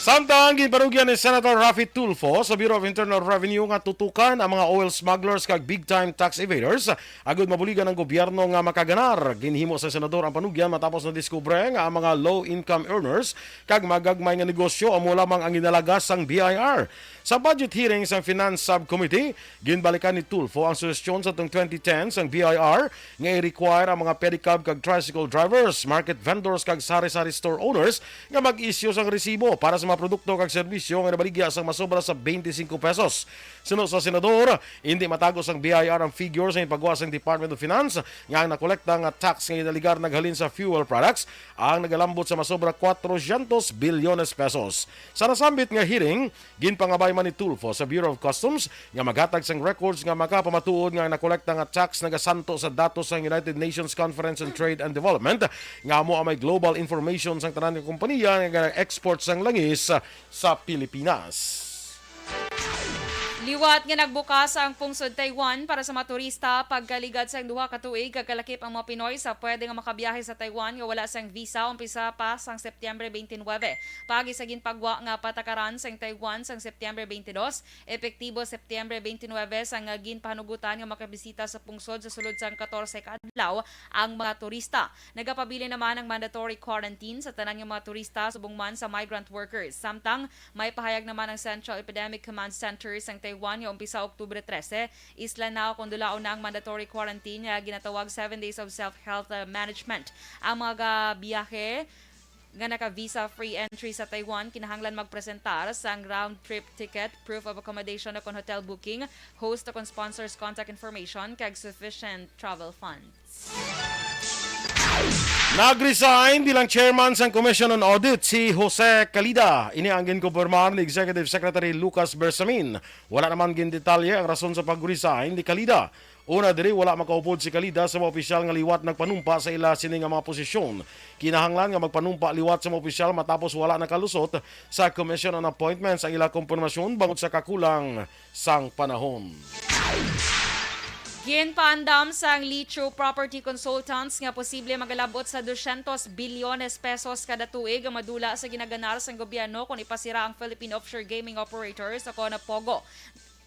Samtang ginpanugyan ni Senator Raffy Tulfo sa Bureau of Internal Revenue nga tutukan ang mga oil smugglers kag big-time tax evaders agud mabuligan ang gobyerno nga makaganar. Ginhimo sa senador ang panugyan matapos nadiskubre nga ang mga low-income earners kag magagmay nga negosyo amo lamang ang ginalagas sang B I R. Sa budget hearing sang Finance Subcommittee, ginbalikan ni Tulfo ang suhestyon sa tong twenty ten sang B I R nga i-require ang mga pedicab kag tricycle drivers, market vendors kag sari-sari store owners nga mag-isyu sang resibo para sa mga produkto kag serbisyo nga nabaligya sang masobra sa twenty-five pesos. Suno sa senador, hindi matago sang B I R ang figure sa ginpagawa sang Department of Finance nga ang nakolekta nga tax nga ginaligar naghalin sa fuel products ang nagalambot sa masobra cuatrocientos bilyones pesos. Sa nasambit nga hearing, ginpangabay man ni Tulfo sa Bureau of Customs nga maghatag sang records nga makapamatuod nga ang nakolekta nga tax nagasanto sa datos sang United Nations Conference on Trade and Development nga amo ang may global information sang tanan nga kompanya nga nag-export sang langis sa Pilipinas. Liwat nga nagbukas ang pungsod Taiwan para sa mga turista pagkaligad sang duha ka tuig, kag kalakip ang mga Pinoy sa pwede nga makabiyahe sa Taiwan nga wala sang visa umpisa pa sang Septyembre twenty-nine. Paagi sa ginpagwa nga patakaran sang Taiwan sang Septyembre twenty-two, epektibo Septyembre twenty-nine, sang ginpahanugutan nga makabisita sa pungsod sa sulod sang katorse ka adlaw ang mga turista. Nagapabilin naman ang mandatory quarantine sa tanan nga mga turista subong man sa migrant workers. Samtang may pahayag naman ang Central Epidemic Command Center sang Taiwan nga umpisa Oktubre trese, isla na o kon dulaon na ang mandatory quarantine nga ginatawag seven days of self-health, uh, management. Ang mga biyahe nga naka-visa free entry sa Taiwan kinahanglan magpresentar sang round trip ticket, proof of accommodation o kon hotel booking, host o kon sponsor's contact information, kag sufficient travel funds. Nag-resign bilang chairman sang Commission on Audit si Jose Calida. Ini ang ginkumpirmar ni Executive Secretary Lucas Bersamin. Wala naman gindetalye ang rason sa pag-resign ni Calida. Una diri, wala makaupod si Calida sa mga opisyal nga liwat nagpanumpa sa ila sini nga mga posisyon. Kinahanglan nga magpanumpa liwat sa mga opisyal matapos wala nakalusot sa Commission on Appointments ang ila kompormasyon bangod sa kakulang sang panahon. Ginpaandam sang Licho Property Consultants nga posible magalabot sa dosyentos bilyones pesos kada tuig ang madula sa ginaganar sang gobyerno kon ipasira ang Philippine Offshore Gaming Operators o kon POGO.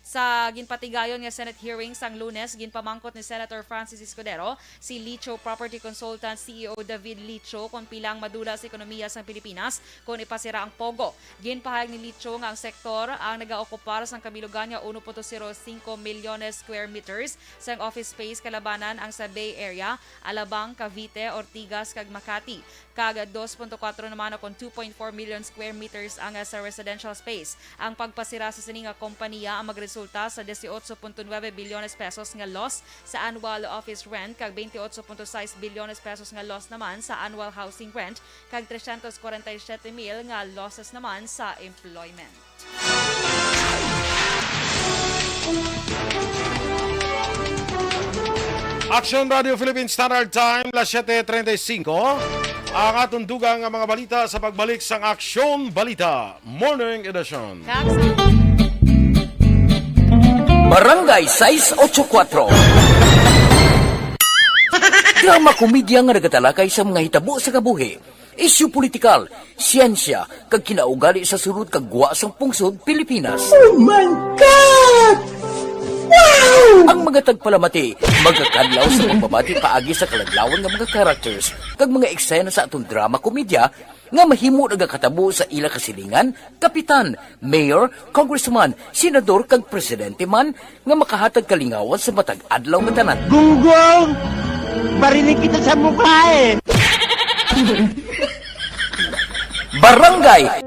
Sa ginpatigayon nga Senate hearing sang Lunes, ginpamangkot ni Senator Francis Escudero si Licho Property Consultants C E O David Licho kon pila ang madula sa ekonomiya sang Pilipinas kon ipasira ang POGO. Ginpahayag ni Licho nga ang sektor ang nagaokupar sang kabilugan nga uno punto zero cinco milyones square meters sang office space kalabanan ang sa Bay Area, Alabang, Cavite, Ortigas, kag Makati, kag dos punto kuwatro naman o kon two point four million square meters ang sa residential space. Ang pagpasira sa sini nga kompanya ang magresulta sa dieciocho punto nuebe bilyones pesos nga loss sa annual office rent kag twenty-eight point six bilyones pesos nga loss naman sa annual housing rent kag trescientos cuarenta y siete mil nga losses naman sa employment. Action Radio Philippine Standard Time, las siete treinta y cinco. Ang aton dugang nga mga balita sa pagbalik sang Aksyon Balita Morning Edition. Kag sa Barangay sais ocho kuwatro. Drama komedya nga nagatalakay sa mga hitabo sa kabuhi, isyu politikal, siyensya, kag kinaugali sa sulod kag gwa sang pungsod Pilipinas. Oh my God! Wow! Ang mga tagpalamati magakadlaw sa pagbabati paagi sa kaladlawan nga mga characters kag mga eksena sa aton drama komedya nga mahimo nagakatabo sa ila kasilingan, kapitan, mayor, congressman, senador, kag presidente man nga makahatag kalingawan sa matag adlaw nga tanan. Gunggong! Barinig kita sa mukha eh! Barangay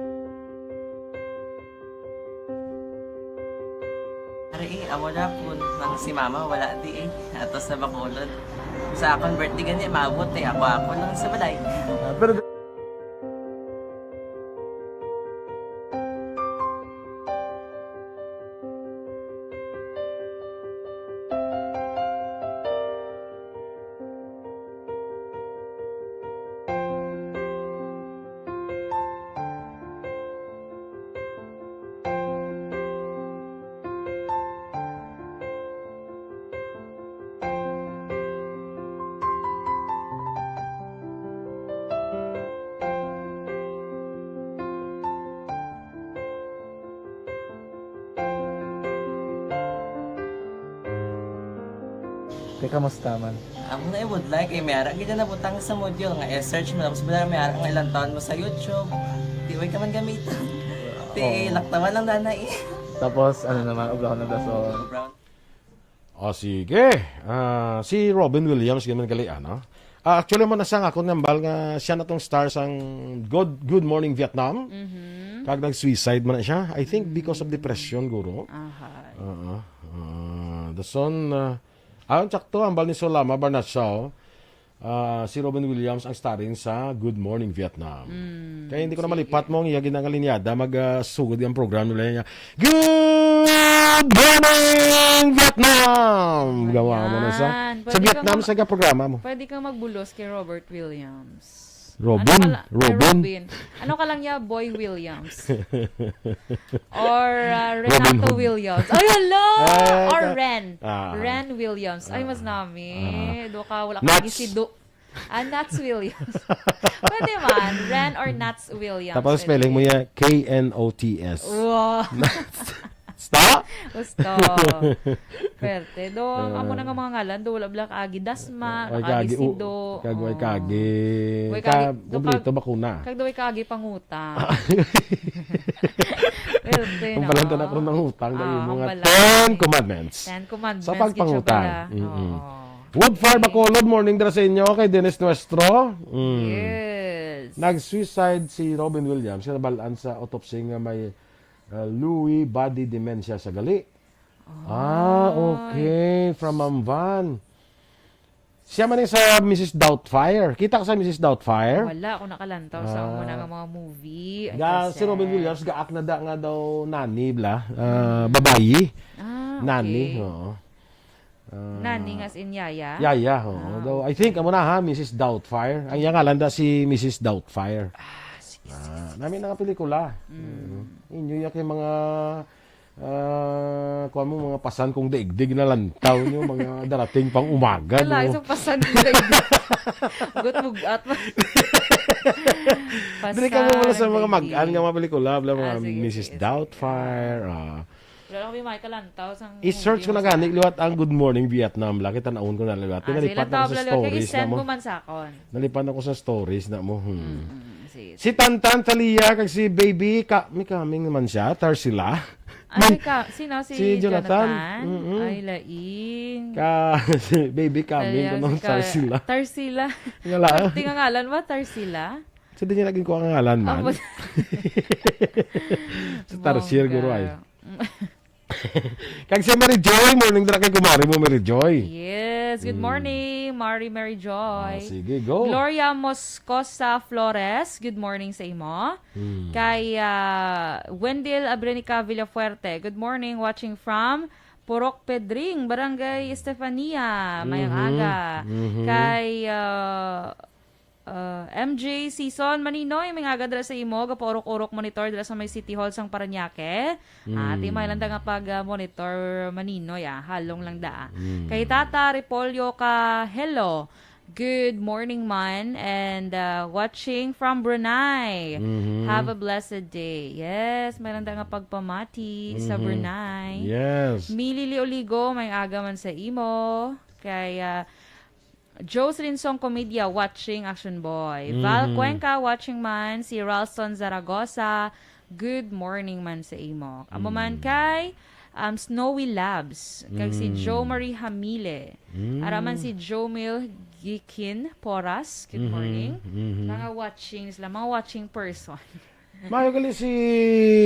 Ari, eh, amo na po nang si mama wala di eh. Ato sa Bacolod. Sa akong birthday gani, maabot eh. Ako-ako lang sa balay. Ah, pero Te, kamusta man? Amo na ibudlay kay may ara gid na butang sa module nga i-search mo, tapos bala may ara nga ilang taon mo sa YouTube. Di way ka man gamiton. Ti Oo. Laktawan lang dana eh. Tapos, ano naman, obrahon na dason. Brown. O, sige. Ah, si Robin Williams, ganun gali, ano? Ah, actually, mo na sang akon nga hambal nga siya na tong star sang Good, Good Morning Vietnam. Mhm. Kag nag-suicide man na siya. I think because of depression, guro. Ahay. Oo. Ah, dason, ah, ah, ang tsakto, hambal ni Solama Barnachao, ah, si Robin Williams ang starring sa Good Morning Vietnam. Mm, Kaya hindi ko na sige. malipat mo ang iya ginangalinyada, mag, ah, sugod ang program nila niya. Good Morning Vietnam! Gawa mo na sa, Ayan. sa Pwede Vietnam, kang sa programa mo. Pwede kang magbulos kay Robert Williams. Robin, Ano ka la-, Robin. Robin. Ano ka lang niya, Boy Williams? Or, uh, Robin Renato Hood. Williams? Ay, hala! Ay, Or ka-, Ren. ah. Ren Williams. Ay, mas Ah. nami. Ah. Do ka, wala ka Nats. gisido. Ah, Nats Williams. Pwede man. Ren or Nats Williams. Tapos Pwede. spelling mo niya, K N O T S. Wow. Nats. Sta? Gusto. Perte. Do, Ah. amo na nga mga ngalan. Do, wala bala kaagi dasma, Way kaagi kaagi u-, sido. kag way Oo. kaagi Way kaagi, ka-, do, kumpleto kag-, bakuna. kag do, way kaagi pangutang. Perte, Kung no? palantan ako ng utang, Ah, dahil yung mga hambala. Ten Commandments. Ten Commandments, Sa pagpangutang. gid siya pala. Mm-mm. Oo. Woodfire Okay. Bacolod, morning dira sa inyo kay Dennis Nuestro. Mm. Yes. Nag-suicide si Robin Williams, kinabalaan sa autopsy nga may, uh, Lewy body dementia sa gali. Ah, Ay. okay. From Ma'am Van. Siya man yung sa Missus Doubtfire. Kita ka sa Missus Doubtfire? Wala ako nakalantaw sa Ah. amo na nga mga movie. I Ga, just si Robin said Williams, gaak na da nga daw nani, bla? Ah, Mm. babayi. Ah, Nani, okay. oo. Ah, Nani nga si Inyaya? Yaya, oo. Ah, Daw, I okay. think, amo na ha, Missus Doubtfire. Ang iyang ngalan da si Missus Doubtfire. Ah, sige, sige, Ah, sige, nami sige. na nga pelikula. Mm. Mm. Inyo ya kay mga, ah, kuwan mo, mga pasan kong daigdig na lantaw nyo, mga darating pang umaga, Wala, no? isang pasan kong daigdig. Bugat-bugat. Dili ka mo wala sa Pasan mga kong mag-an nga daigdig. mga pelikula, bla, mga Ah, sige, Missus sige, sige. Doubtfire, ah. Wala lang kami makikalantaw sang I-search movie ko mo na sa gani liwat ang Good Morning Vietnam, la. Kita naon ko na liwat. Ah, sige, Nalipat lang na ko sa tablalo. Kaya stories na i-send mo. mo man sa akon. Nalipat na ko sa stories na mo. Hmm. Mm, mm, sige, Si sige. Tantan Talia kag si Baby Ka-, may coming naman siya, Tarsila. Ay, May ka-, sino? Si si Jonathan. Jonathan? Mm-mm. Ay, lain. Ka-, si Baby coming Talia, ko nung si ka-, Tarsila. Tarsila. Nga la. Pwerte nga ngalan ba? Tarsila? Sa di niya naging kuha nga ngalan man. Amo. Sa Tarsier, Bongga. guro, ay. Kag si Mary Joy, morning dira kay kumari mo, Mary Joy. Yes, good Mm. morning, Mari Mary Joy. Ah, sige, go. Gloria Moscosa Flores, good morning sa imo. Mm. Kay, ah, Wendell Abrenica Villafuerte, good morning, watching from Purok Pedring, Barangay Estefania. Mayang Mhm. aga. Mhm. Kay, ah, Uh, M J Season, Maninoy, may aga dira sa imo, gapaurok-urok monitor dira sa may City Hall sang Parañaque. Ah, Mm. Ti may lang da nga pag, ah, monitor, Maninoy, ah, halong lang da. Mm. Kay Tata Repolyo ka, hello. Good morning, man, and, uh, watching from Brunei. Mhm. Have a blessed day. Yes, may lang da nga pagpamati sa Mhm. Brunei. Yes. Mili Lioligo, may aga man sa imo. Kay, uh, Jocelyn Song Comedia watching, Action Boy. Val Mhm. Cuenca watching man, si Ralston Zaragoza, good morning man sa imo. Amo man Mm. kay, um, Snowy Labs, kag si Mm. Jo Marie Hamile. Mm. Ara man si Jomil Gikin Poras, good Mhm, morning. Mhm. Mga watching sila, mga watching person. Maayo gali si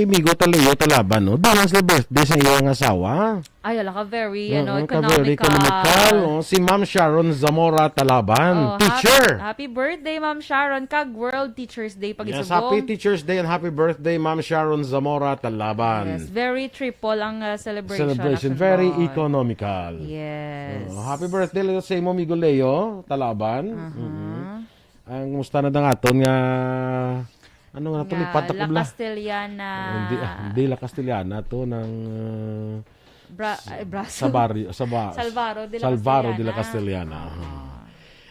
Migo Taleo Talaban, no? Duha sila birthday sa iyang asawa. Ay, ala ka, very, ano, Oo, ka very economical. economical, oh. Si Ma'am Sharon Zamora Talaban, Oh, teacher. Happy, happy birthday, Ma'am Sharon. Kag World Teachers Day, Yes, pag-isugong. Happy Teachers Day and happy birthday, Ma'am Sharon Zamora Talaban. Yes, very triple ang, uh, celebration, Celebration, Action very Boy. economical. Yes. Oh, happy birthday lang sa imo, Migo Leo Talaban. Aha. Mm-mm. Ang kumusta na dang aton nga, ano nga nato, Nga lipat na La kubla? Castellana. Hindi, ah, hindi La Castellana to, ng, uh, Bra-, s-, ay, Braso. Sabario, Saba-, Salvaro de la Salvaro de la Castellana. Castellana. Ah.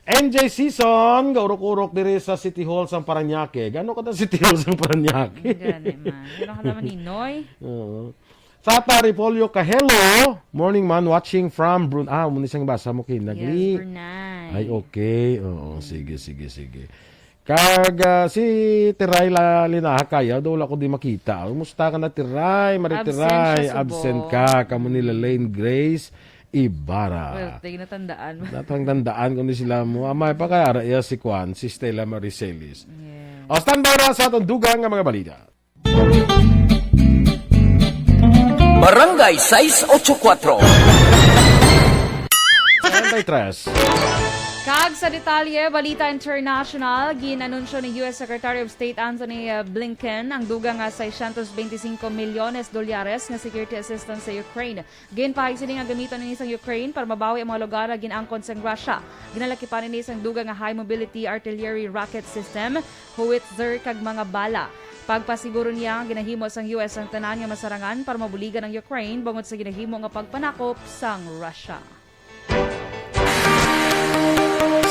Aha. M J Season, gaurok-urok diri sa City Hall sang Parañaque. Gano ka ta City Hall sang Parañaque? Gani man. Gano ka ta, Maninoy? Oo. Tata Repolyo ka, hello. Morning, man. Watching from Brun-, ah, muna siyang basa mo, kinagli. Yes, Brunei. Ay, okay. Oo, sige, sige, sige. Kag, ah, si Tiray la Linaha Kaya, daw wala ko di makita. Kumusta ka na, Tiray? Mari Absent Tiray, siya, absent subong. ka. Kamo nila Lane Grace Ibarra. Well, tingnan, tandaan mo. Natang tandaan ko ni sila mo. Amay pa kaya, ara iya si Kwan, si Stella Maricelis. Yes. O, standby na sa atong dugang nga mga balita. Barangay sais ocho kuatro. Barangay tres. Kag sa detalye, balita international, gin-anunsyo ni U S Secretary of State Antony, uh, Blinken ang dugang nga seiscientos veinticinco milyones dolyares nga security assistance sa Ukraine. Ginpahayag sini nga gamiton ini sang Ukraine para mabawi ang mga lugar nga gin-angkon sang Russia. Ginalakipan ini sang dugang nga high mobility artillery rocket system, howitzer, kag mga bala. Pagpasiguro niya nga ginahimo sang U S ang tanan nga masarangan para mabuligan ang Ukraine bangod sa ginahimo nga pagpanakop sang Russia.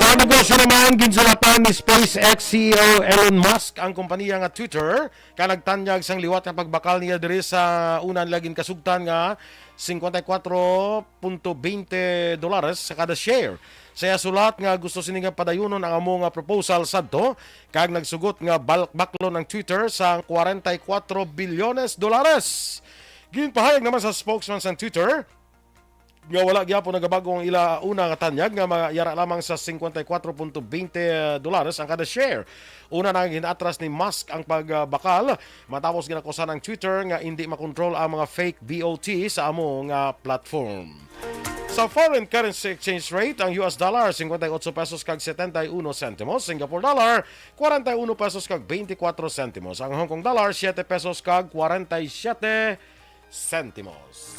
Sa negosyo naman, ginsulatan ni SpaceX C E O Elon Musk ang kompanya nga Twitter, kag nagtanyag sang liwat nga pagbakal niya diri sa una nila ginkasugtan nga cincuenta y cuatro punto veinte dolares sa kada share. Sa iya sulat nga gusto sini nga padayunon ang amo nga proposal sadto, kag nagsugot nga bal-, baklon ang Twitter sang cuarenta y cuatro bilyones dolares. Ginpahayag naman sa spokesman sang Twitter nga wala gyapon nagabag-o ang ila una nga tanyag nga ma-, yara lamang sa cincuenta y cuatro punto veinte dolares ang kada share. Una na nga gin-atras ni Musk ang pagbakal matapos ginakusahan ang Twitter nga indi makontrol ang mga fake bot sa amo nga platform. Sa foreign currency exchange rate, ang U S dollar, cincuenta y ocho pesos kag setenta y uno centimos, Singapore dollar, cuarenta y uno pesos kag veinticuatro centimos, ang Hong Kong dollar, siete pesos kag cuarenta y siete centimos.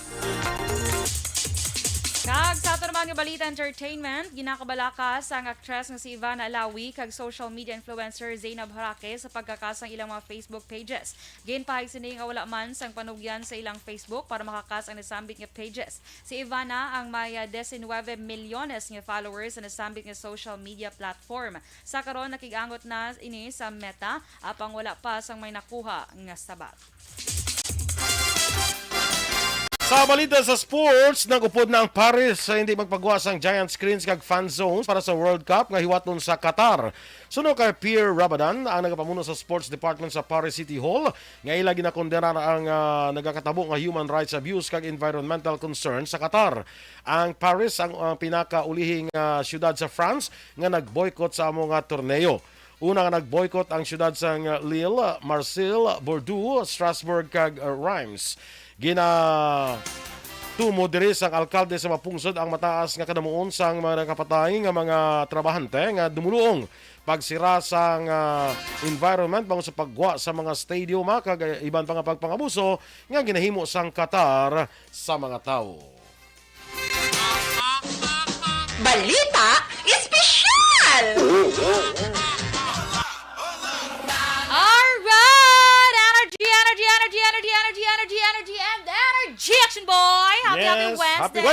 Kag sa ato naman nga balita entertainment, ginakabalakas ang aktres nga si Ivana Alawi kag social media influencer Zainab Harake sa pagkakasang ilang mga Facebook pages. Ginpahayag sini nga wala man sang panugyan sa ilang Facebook para makakas ang nasambit nga pages. Si Ivana ang may, ah, diecinuebe milyones nga followers sa nasambit nga social media platform. Sa karon, nakig-angot na ini sa Meta, apang wala pa sang may nakuha nga sabat. Sa balita sa sports, nag-upod na ang Paris sa hindi magpagwa sang giant screens kag fan zones para sa World Cup nga hiwaton sa Qatar. Suno kay Pierre Rabadan, ang nagapamuno sa Sports Department sa Paris City Hall, nga ila ginakondenar ang, ah, nagakatabo nga human rights abuse kag environmental concerns sa Qatar. Ang Paris ang, ang pinakaulihing, ah, siyudad sa France nga nag-boycott sa amo nga torneo. Una nga nag-boycott ang siyudad sang Lille, Marseille, Bordeaux, Strasbourg, kag, uh, Reims. Ginatumo diri sang alkalde sa mga pungsod ang mataas nga kadamuon sang mga nakapatay nga mga trabahante nga dumuluong pagsira sang, uh, environment bangod sa pagwa sa mga stadium, ah, kag, uh, iban pa nga pagpangabuso nga ginahimo sang Qatar sa mga tawo. Balita Espesyal!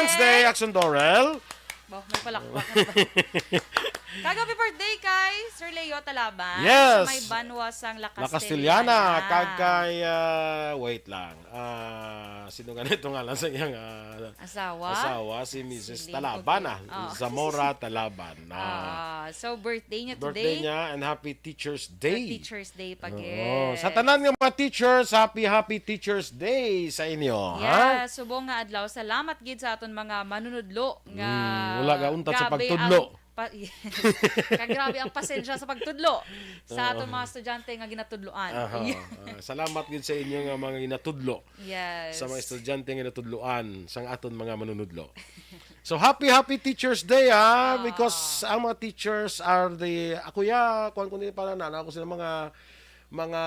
Wednesday, Action Dorel. Bah, may palakpak na ba? Kag happy birthday kay Sir Leo Talaban. Yes. Sa may banwa sang La La Castellana. Castellana. Kag kay, ah, wait lang. Ah, sino nga nito ngalan sa iyang, ah, Asawa? asawa? Si Missus Si Leo Talaban, Puti. ah. Oh. Zamora Talaban. Ah. Ah, so, birthday niya Birthday today. niya and happy Teacher's Day. Teacher's Day pa Oo. gid. Sa tanan nga mga teachers, happy, happy Teacher's Day sa inyo, ha? Yes, subong nga adlaw. Salamat gid sa aton mga manunudlo nga Mm, wala ga untat sa grabe pagtudlo. ang pa-, yes. Ka grabe ang pasensya sa pagtudlo sa aton Oo. mga estudyante nga ginatudloan. Aha. Ah, salamat gid sa inyo nga mga ginatudlo Yes. sa mga estudyante nga natudloan sang aton mga manunudlo. So, happy, happy Teacher's Day, ha? Ah. Because ang mga teachers are the, ako ya, kuwan ko nila pala na, ako sila mga, mga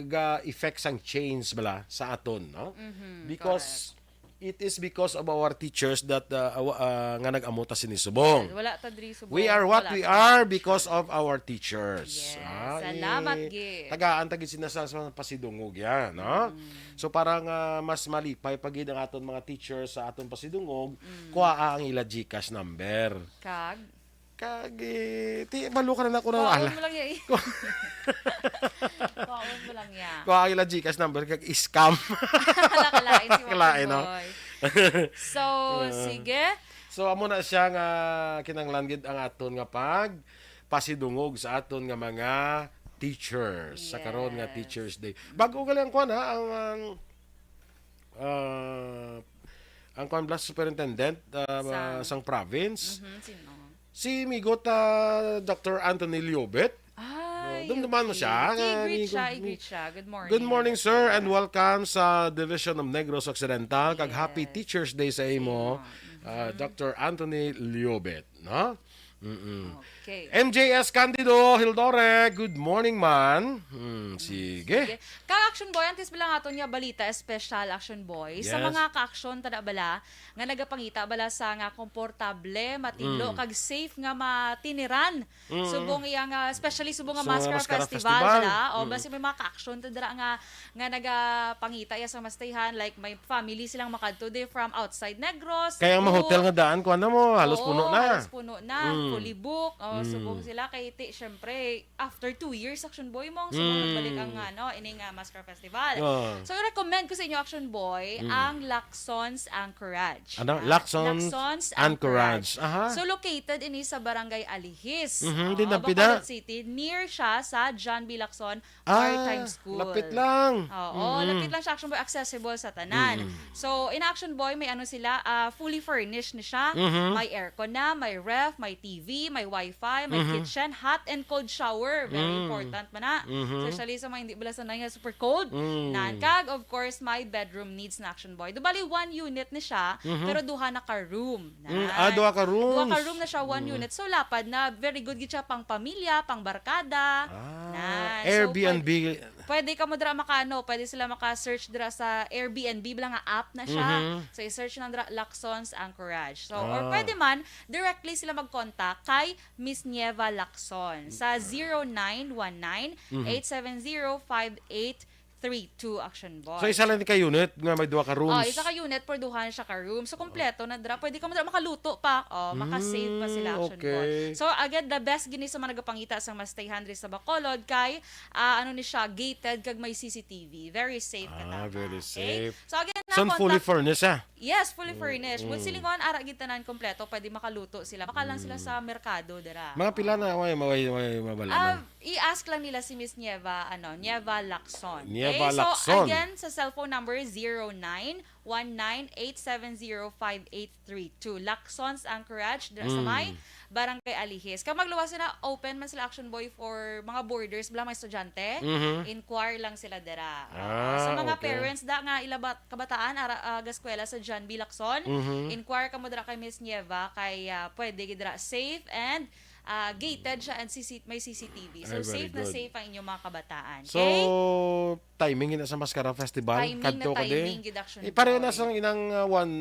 ga-effect sang change bala sa aton, no? Mhm, Because correct. it is because of our teachers that, uh, awa-, uh, nga nag-amo ta sini subong. Wala ta diri subong. We are what Wala we ta are diri. because of our teachers. Yes. Ah, Salamat, eh, gid. tagaan ta gid sila sa, sa pasidungog yan, no? Mm. So, para nga mas malipay pa gid ang aton mga teachers sa aton pasidungog, Mm. kuhaa ang ila GCash number. Kag? Kag, eh, ti, balo ka na ako na Kwaon ala. mo lang yan, eh. Kwaon mo lang yan. Kuhaa ang ila GCash number, kag scam. Hala, kalain si Kalain, no? Boy. So, Ah. sige. So, amo na siya nga kinahanglan gid ang aton nga pag pasidungog sa aton nga mga teachers sa karon nga Yes. Teachers Day. Bago gali ang kwan, ha, ang, ang, ah, ang kwan, Blas Superintendent, ah, Sa? sang province. Mhm, sino? Si Migot, ah, Doctor Anthony Liobet. Ay, Oh, dumduman mo okay. siya, Sige, ah, greet Migot. siya, i-greet siya. Good morning. Good morning, sir, and welcome sa Division of Negros Occidental. Kag happy Yes. Teachers Day sa Sa imo, imo. ah, Mhm. Doctor Anthony Liobet, no? Mm-mm. Okay. M J S Candido Hildore, good morning, man. Hmm, sige. Sige. Ka-Action Boy, antes bala nga aton nga balita espesyal, Action Boy, sa Yes. mga ka-action, tada bala, nga nagapangita bala sa nga komportable, matinlo, Mm. kag safe nga matiniran. Mm. Subong iya nga, especially subong nga Subong nga Maskara Maskara Festival, Festival. bala. O, Mm. basi may mga ka-action, tada nga nga nagapangita iya sa mastayhan, like, may family silang makadto di from outside Negros, Kaya ang mga Cebu. hotel nga daan, kuwan na mo, halos Oo, puno na. halos puno na, Mm. fully booked. Oh, Mm. subong sila kay ti, syempre, after two years, Action Boy, mo ang subong Mm. nagbalik ang, ano, ini nga Maskara Festival. Ah. So, i-recommend ko sa inyo, Action Boy, Mm. ang Laxon's Anchorage. Ano? Ah, Laxon's Laxon's Anchorage. Anchorage. Aha. So, located ini sa Barangay Alihis. Mhm, di Ah, na pida. Bacolod City. Near siya sa John B. Lacson Ah, Maritime School. lapit lang. Oo, Mm-mm. lapit lang siya, Action Boy, accessible sa tanan. Mm-mm. So, in Action Boy, may ano sila, ah, fully furnished na siya. Mhm. May aircon na, may ref, may T V, may wifi, may Mhm. kitchen, hot and cold shower. Very Mm. important man na. Mhm. Especially sa mga hindi bala sanay nga super cold. Mm. Nan. Kag, of course, may bedroom needs na, Action Boy. Do bali, one unit na siya, Mhm. pero duha na ka room. Mm, Nan. ah, duha ka Duha ka rooms. room na siya, one Mm. unit. So, lapad na, very good gid siya pang pamilya, pang barkada. Ah, Nan. So, Airbnb. pwede, pwede kamo dira makaano, pwede sila maka-search dira sa Airbnb, bala nga app na siya. Mhm. So, i-search lang dira Laxon's Anchorage. So, or Ah. pwede man, directly sila mag-contact kay Miss Nieva Lacson sa Mhm. zero nine one nine, eight seven zero, five eight three two, Action Boy. So, isa lang ni ka unit nga may duha ka rooms? Oh, isa ka unit, pero duha na siya ka room. So, kompleto na dira. Pwede ka mo dira makaluto pa. Oh, maka-save pa sila, Mm, Action Boy. okay. So, again, the best gini sa mga nagapangita sa mastayhan diri sa Bacolod kay, ah, ano ni siya, gated kag may C C T V. Very safe ka Ah, tama. very Okay? safe. So, again, So, fully na-contact furnished, ah? Yes, fully Mm, furnished. But mm. silingon, ara gid tanan kompleto, pwede makaluto sila. Baka lang sila Mm. sa merkado dira. Mga pila na, may, may, may mabala, Ah, no? I-ask lang nila si Miss Nieva, ano, Nieva Lacson. Nieva Okay? So, Lacson. again, sa cellphone number, zero nine one nine eight seven zero five eight three two. Lacson's Anchorage, dira sa Mm. may Barangay Alihis. Kag magluwas na, open man sila, Action Boy, for mga boarders, bala mga estudyante. Mhm. Inquire lang sila dira. Ah, Sa mga okay. parents da nga ila bat-, kabataan, ara, ah, gaskwela sa John B. Lacson, Mhm. inquire kamo dira kay Miss Nieva, kay, ah, pwede gid dira safe and, ah, gated siya and C C, may C C T V. So, Ay, very safe na good. safe ang inyong mga kabataan. So, Okay? timing na sa Maskara Festival, Timing na kadto ka di? timing gid, Action Eh, pareho na Boy. sang inang, ah, one,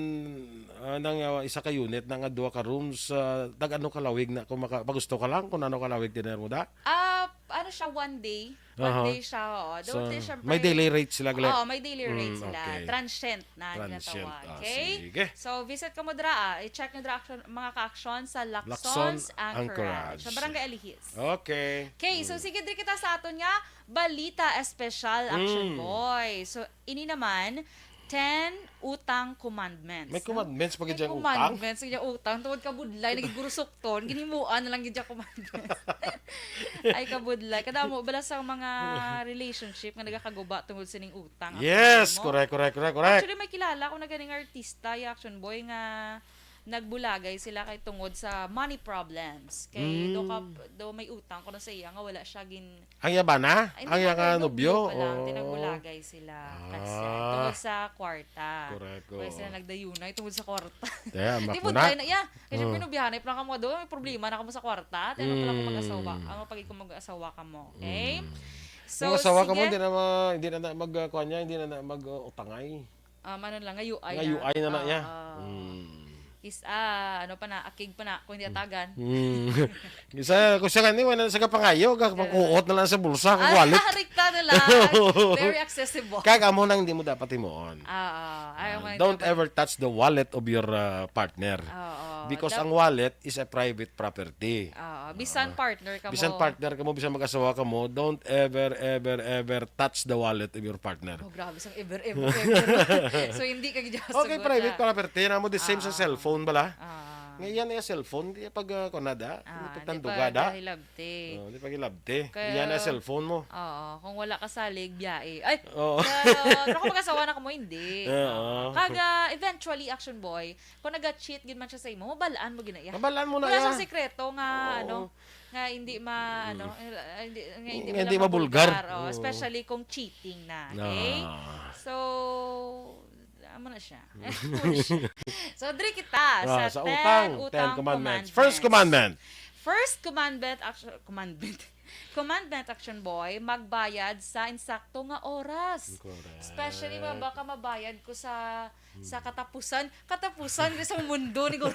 ah, nang, ah, isa ka unit na nga duha ka rooms, ah, tag ano kalawig na kung maka-, pagusto ka lang kung ano kalawig dinner mo da? Ah, ah, ano siya, one day. One Aha. day siya, oo. So, Doon siya, syempre, may daily rate sila, Glenn? Oo, may daily rate Mm, sila. okay. Transient na ang Transient. ginatawag. Ah, Okay? sige. So, visit ka mo dira, ah. I-check nyo dira action, mga ka-action sa Laxon's Laxon Anchorage. Anchorage. Sa Barangay Alihis. Okay. Okay, so Mm. sige, diri kita sa aton nga balita espesyal, Action Mm. Boy. So, ini naman, ten utang commandments, May no? commandments pa May gid yang utang? commandments, gid yang utang. Tungod kabudlay, nagigurusukton, ginimuan na lang gid yung commandments. Ay, kabudlay. Kadamo, bala sa mga relationship nga nagakaguba tungod sining utang, Action Yes, Boy, mo? correct, correct, correct, correct. Actually, may kilala ko na ganing artista, yung Action Boy, nga nagbulagay sila kay tungod sa money problems. Kay do ka, Mm. do may utang ko na sa iya nga wala siya gin Ang yabana? Ay, Ang hindi, yaka nobyo? nobyo pa lang, Oo. tinagbulagay sila. Kasi Ah. tungod sa kwarta. Correct, Kaya oo. sila nagdayunay tungod sa kwarta. Kaya, Di mo makuna. dry na, yeah. Kasi Mm. pinubihanay pa lang kamo, do, may problema na kamo sa kwarta. Tayo na pala kung Mm. mag-asawa. Ang pag-ikong mag-asawa ka mo, okay? Mm. So, Kung asawa ka mo, sige. hindi na ma-, hindi na, na mag, uh, kuwan niya, hindi na, na mag, uh, utangay. Um, ano lang, ngayuay Nga na. U I na na niya. Oo. Mm. Is, ah, ano pa na, akig pa na, kung hindi atagan. Mm. Isa, kung siya gani, wala na sa kapangayo, ka-, Pero pangkuot na lang sa bulsa, kung Ah, wallet. rikta na lang. Very accessible. Kag amo nang hindi mo dapat himuon. Oo. Ayaw Ah, mo nang don't dapat ever touch the wallet of your, uh, partner. Oo. Because Dap- ang wallet is a private property. Oo. Bisan Ah. partner ka Bisan mo. partner ka mo, bisan mag-asawa ka mo, don't ever, ever, ever touch the wallet of your partner. Oh, grabe, sang ever, ever, ever. So, hindi ka gid Okay, sugot private na. property na mo, the same sa Ah. cellphone bala. Ah. Nga iyan ay cellphone, di pag, ah, kunada, Ah, di di pagtanduga pag da. hilabti. Oh, di pag hilabti. Kaya Iyan ay cellphone mo. Oo, kung wala ka salig, biyae. Ay, Oo. pero, pero kung mag-asawa na ka mo, hindi. Oo. Oo. Kag, ah, eventually, Action Boy, kung naga-cheat gid man siya sa imo, mabalaan mo gina iya. Mabalaan mo na Wala iya. siyang sekreto nga, Oo. ano, nga hindi ma-, ano, Mm. eh, hindi, nga hindi Nga mo hindi lang mabulgar. mabulgar, oh, Oo. especially kung cheating na, okay? Ah. So, amo na siya. So, diri kita Ah, sa sa ten utang, ten utang commandments. First commandments. commandment. First commandment, actu-, commandment. Commandment, Action Boy, magbayad sa insakto nga oras. Correct. Especially mga baka mabayad ko sa, sa Hmm. katapusan. Katapusan ko sa mundo ni Guro.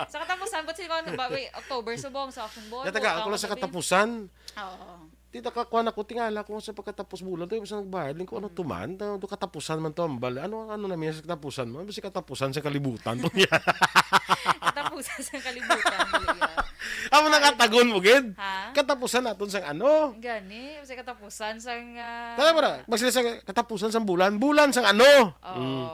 Sa katapusan, but si ba, wait, October, subong sa Action Boy, Kaya taga, utang ako lang sa ko, katapusan. Oo. Di nakakuha na ko, tingala ko sa pagkatapos bulan, to, yung sa nagbayad, lingko, ano to Hmm. man? To, to katapusan man to, ang bal-, ano, ano na niya sa katapusan mo? Ano ba si katapusan sa kalibutan to niya? Katapusan sa kalibutan, Lea. Amo Ay, nakatagon mo, gid? Ha? Katapusan naton sang ano? Gani, sa katapusan sang, ah, Tama ra, magsila sa katapusan sang bulan, bulan sang ano? Oo. Mm.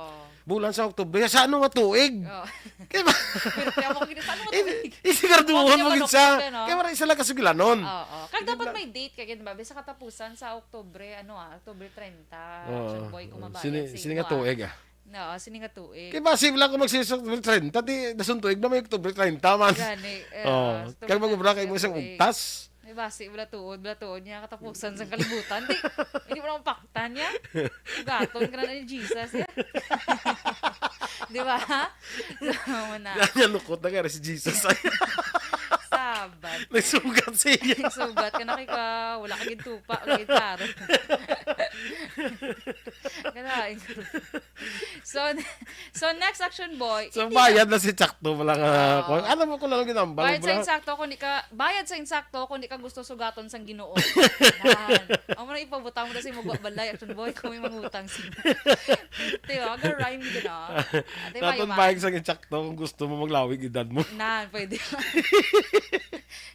Bulan sa Oktubre, sa ano nga tuig? Oo. Kaya ba? Pero kaya mo kini, sa ano nga Eh, tuig? eh, siguraduhon Huwag mo niya gid sa, manukot, ano? kaya wala isa lang kasugilanon. Oo. Kag Hindi dapat lang. may date, kaya gid ba? Sa katapusan sa Oktubre, ano, ah, Oktubre treinta, Oo. Action Boy, kung mabayad Sini, sa sini imo, nga ah. tuig, ah. Oo, sini nga tuig. Kaya ba, same lang kung magsisok treinta, di, dasuntuig na may Oktubre treinta man. Gani, eh, Oo. ah, Kaya Oktubre mag-ubra kayo mo treinta isang tuig. ugtas. May basi, wala tuod, wala tuod niya, katapusan sa kalibutan. Di, hindi mo naman paktan niya. Ugaton ka na ni Jesus, ya. Di ba? So, mo na. Yan, yan, lukot na nga si Jesus. Sabat. Nagsugat sa iya. Nagsugat ka na kay ka, wala ka gintupa, wala gintaro. Kalain ko. So, so next, Action Boy, So, hindi bayad na. na si Chakto pala nga, Oo. kung ano mo ko lang ginambal, Bayad sa bro? insakto, kung di ka, bayad sa insakto, kung di ka gusto sugaton sang Ginoo. Yan. Ang mga ipabutang mo na si Mugwa Balay, Action Boy, kung may mangutang sa Di ba? Aga rhyme gid na. Ate, Dapat mayo man. bayad sa insakto kung gusto mo maglawig edad mo. Nan, pwede.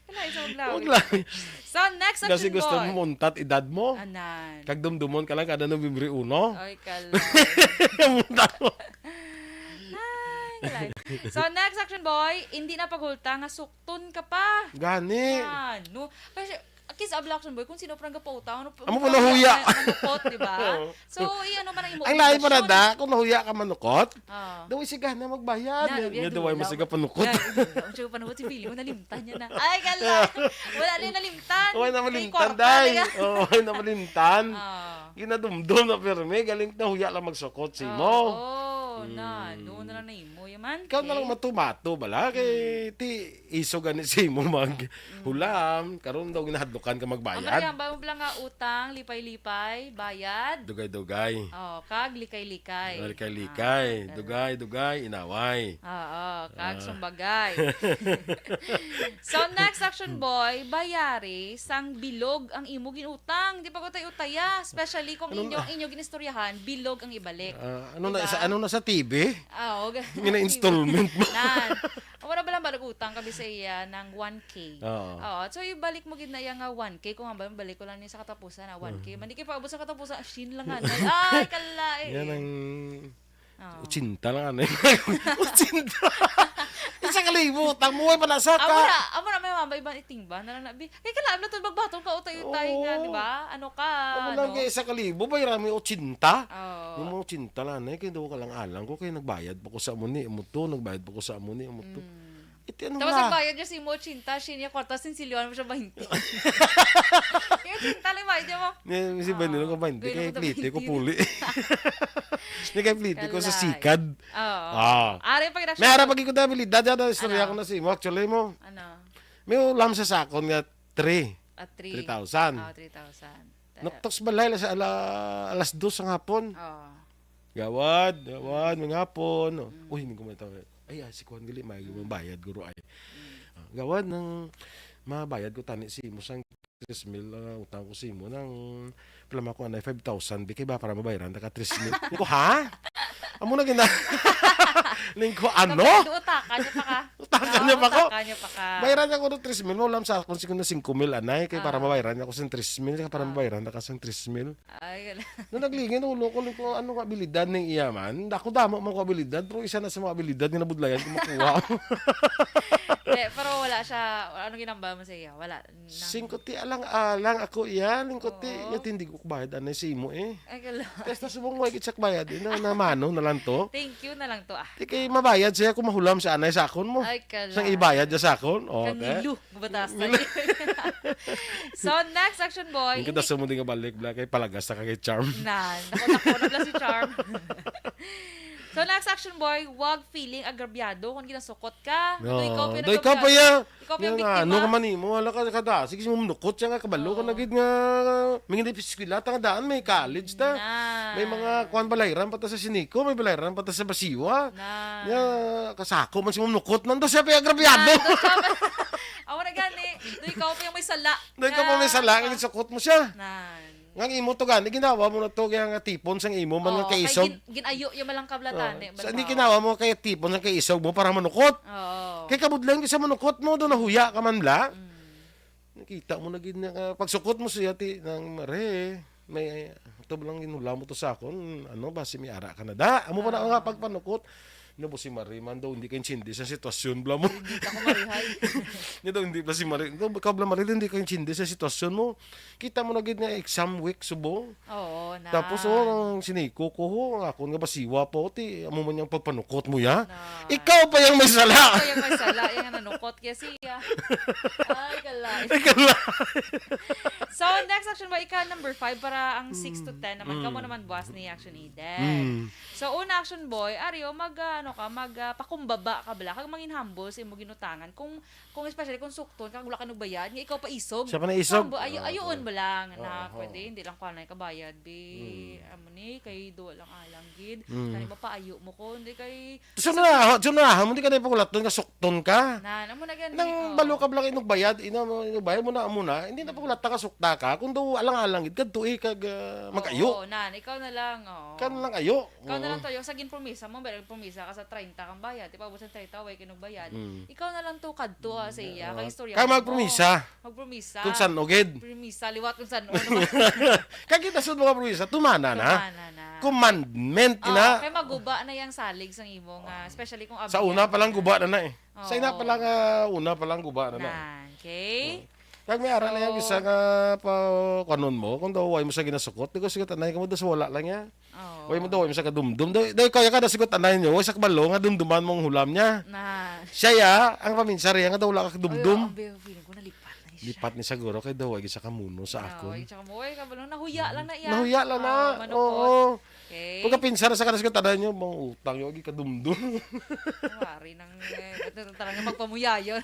Kailangan sa maglawig. Maglawig. So, next, Kasi Action gusto Boy. mo muntat edad mo. Anan. Kag dumdumon ka lang kada November uno. Ay, kalay. Muntat mo. Ay, kalay. So, next, Action Boy, hindi na paghulta nga sukton ka pa. Gani. Yan, no? Kasi, kids abla, Action Boy, kung sino parang gapautang, ano, Amo parang pa nahuya. ma-, manukot, di ba? Oo. So, i-ano man ang imo Ang lain pa na emosyon. da, kung nahuya ka manukot, Ah. daw isiga na magbayad. Na, Nga, yan, nga daw ay dula. masiga panukot. Yan, ang siya panukot, si Billy mo, nalimtan niya na. Ay, kala. Wala rin nalimtan. Wala na May malimtan, kwarta day. na yan. Oo, wala na malimtan. Ah. Ginadumdum na pirmi, galing nahuya lang magsukot si Ah, mo. oo, na, Hmm. doon na lang na imo, yaman. Ikaw na lang Okay. mato-mato, bala, kay Hmm. ti iso gani si imo mag Mm. hulam, karon daw ginahadlukan ka Ang magbayad. Maria, ang bawang bala nga utang, lipay-lipay, bayad. Dugay-dugay. Oh, kag likay-likay. Likay-likay. Ah, Dugay-dugay, inaway. Oo, kag Ah. sumbagay. So, next, Action boy, bayari sang bilog ang imo ginutang. Di pa ko tayo utaya, especially kung Ano inyo, na? inyo ginistoryahan, bilog ang ibalik. Ah, ano Di na ba? sa, ano na sa T V? Ah, oo, ga- May na installment ba? Nan. Wala ba lang ba nag-utang kami sa iya ng one K? Oo. Oo. So, ibalik mo gid na iya nga one K. Kung hambal, balik ko lang ni sa katapusan na one K. Mhm. Man, di kayo paabot sa katapusan, shin lang nga. Ay, kala eh. Yan ang Oo. Ochenta lang, ano. Ochenta. Isa ka libo, tamo, ay panasa ka. Amo na, amo na, may mama, ibang itingba na lang na, bi. Kaya kailangan na ito magbaton ka, utay-utay nga, Oo. di ba? Ano ka, Amo lang ano? kay isa ka libo, bayran mo ochenta. Oo. Yung mga ochenta lang, eh, kaya daw ka lang alang ko, kaya nagbayad pa ko sa amo ni, amo to, nagbayad pa ko sa amo ni, amo to. Mm. Iti ano Tapos na? ang bayad niya sa imo, ochenta, siya niya kwarta, sinsilyohan mo siya, bainte. Yung ochenta lang bayad niya mo. Ni, si Benny lang ko, Ah, bainte, Benny kay ko, plite ko bainte. puli. Ni kay plite ko sa Kalay. sikad. Oo. Ah. Ari pa gid May ara siya. pag ikot na abilidad, dada, istorya Ano? ko na sa imo. Actually mo, Ano? may ulam sa sakon nga three. Ah, three. Three thousand. Oh, three thousand. Noktos balay, alas, ala-, alas dos sa hapon. Oh. Gawad, gawad, mga hapon. Mm. Uy, hindi ko may tawag. Ay, ah, si Kuan gali, may Mm. bayad, guro, ay. Mm. Ah, gawad ng mabayad ko tani si imo sang tres mil, ah, utang ko si imo nang plama ko anay five thousand, bi, kay ba para mabayaran ta ka tres mil. Ko, ha? Amo na gina-, ning ko, ano? Kapag utakan niya pa ka. Utakan Oo, niya pa ko? utakan niya pa ka. Bayaran niya ko ng tres mil, mo lang sa akon siguro na singko mil, anay, kay para Ah. mabayaran niya ko sa tres mil, kay para Ah. mabayaran na ka sa tres mil. Ay, wala. Nung naglingin ulo ko, ko ano ka abilidad ning iya man. Ako damo man ko abilidad, pero isa na sa mga abilidad nga nabudlayan ko makuha. Hindi, pero wala siya, ano ginamba mo sa iya? Wala. Nang Singko ti alang-alang ako iya, lingko ti Oo. iya, hindi ko bayad anay sa imo eh. Ay, kala. Kaya sa subong mo, ikit sa bayad, eh, na, na mano na lang to. Thank you na lang to, ah. Di kay mabayad siya kung mahulam sa anay sa akon mo. Ay, kala. Sang ibayad niya sa akon. Oh, Kang te. Nilo, mabatas na Nilo. yun. So, next action boy, Yung hindi kita sa mundi nga balik, bla, kay palagas na ka kay Charm. Na, naku, naku, na pala si Charm. So, next action boy, wag feeling agrabyado kung ginasukot ka. No. Doy, ikaw pa yung Doy, ikaw pa agrabyado. ya. Ikaw pa yung Nga, biktima. ano ka man imo, wala ka kada. Sige, mo manukot siya nga, kabalo ka Oo. na gid nga, may hindi eskwela, ta nga daan, may college ta. Na. May mga kuan, balayran pa ta sa Sinico, may balayran pa ta sa Basiwa. Na. Nga, kasako man si manukot, nando siya pa yung agrabyado. Nando siya pa. Ako na gani. Doy, ikaw pa yung may sala. Doy, ikaw pa may sala, Na. nga gisukot mo siya. Nan. Nga ang imo to gani, ginawa mo na to, kaya nga tipon sang imo man nga Oo, kay kaisog. gin-, ginayo yung malang kablatan Oo. eh, Sa, hindi balbaw. ginawa mo kay tipon sang kaisog mo para manukot. Oo. Kay kabudlan ka sa manukot mo, doon nahuya ka man bla. Mm. Nakita mo na gid na, ah, pagsukot mo siya, ti, nang mare, may, ito lang ginula mo to sa akon, ano, basi may ara ka na da. Amo pa na Ah. nga pagpanukot. Ano po si Marie man daw, hindi ka intindi sa sitwasyon, bla mo. Hindi ako marihay. Niya daw, hindi bla si Marie. Ikaw, ikaw bla, Marie, hindi ka intindi sa sitwasyon mo. Kita mo na gid nga exam week, subong. Oo, na. Tapos, oh, ang siniko ko, ho, ang akon nga basiwa pa, oh, ti, amo man yung pagpanukot mo, ya? Na. Ikaw pa yung may sala. Ikaw yung may sala, yung nanukot kaya siya. Ay, kalay. Ay, kalay. So, next action ba? Ika number five para ang six to Mm. ten naman. Kamo Mm. naman, buwas ni Action Eden. Mm. So, una, action boy, ari, o mag, ah, ano ka, mag, ah, pakumbaba ka bala, kag mangin humble sa imo ginutangan. Kung, kung especially kung sukton ka, kag wala ka nagbayad, nga ikaw pa isog. Siya pa na isog? Humble, ayo-, Oo, ayoon oo. ba lang na Oo, oo. pwede, hindi lang kuha na yung kabayad, bi. Mm. Amo ni, kay duwa lang alang gid. Mm. Kani mapaayo mo ko, hindi kay Sa mga, sa mga, mo, di ka na ipagulaton nga sukton ka. Na, amo na gani, Nang oo. balo ka bala kay nagbayad, ina mo, nagbayad mo na, amo na, hindi na Mm. pagulata ka, sukta ka. Kung daw alang-alang gid, kadto eh, kag, ah, mag-ayo. Oo, nan, ikaw na lang, oo. Ikaw na lang ayo. Ikaw na Oo. lang to, yung sa ginpromisa mo, pero promisa ka sa treinta kang bayad, di pa ubos ang treinta, way kinugbayad. Mm. Ikaw na lang to, kadto, ah, sa iya, Ah, kay istorya kag mo. magpromisa. Magpromisa. Kung san-o gid. Promisa, liwat kung san-o naman. Kag kita sa mga promisa, tumana na. Tumana na. Commandment, Oo, ina. kay maguba na yung salig sang imo nga, especially kung Sa abyan una pa lang na. guba na na eh. Sa ina pa Oo. lang, ah, una pa lang guba na na. Nan, okay? Oo. Kag may ara na yung So isa nga pa, kanon mo, kung daw way mo sa ginasukot, di ko sigat anay ka mo, daw sa wala lang niya. Oo. Way mo daw, way mo sa kadumdum. Daw, daw kaya ka daw sigat anay niyo, way sa kabalo nga dumduman mong hulam niya. Na. Siya ya, ang paminsa riya nga daw wala ka kadumdum. Ay, ang be-, feeling ko nalipat na siya. Lipat ni siguro kay daw, way sa kamuno sa Ah, akon. way sa kamuno. Way, kabalo, nahuya lang na iya. Nahuya lang na. Ah, manukot. Oo. Okay. Pagkapinsa na sa kanas ko, tanan nyo, mga utang nyo, agi kadumdum. Wari nang, eh, ito talaga magpamuyayon.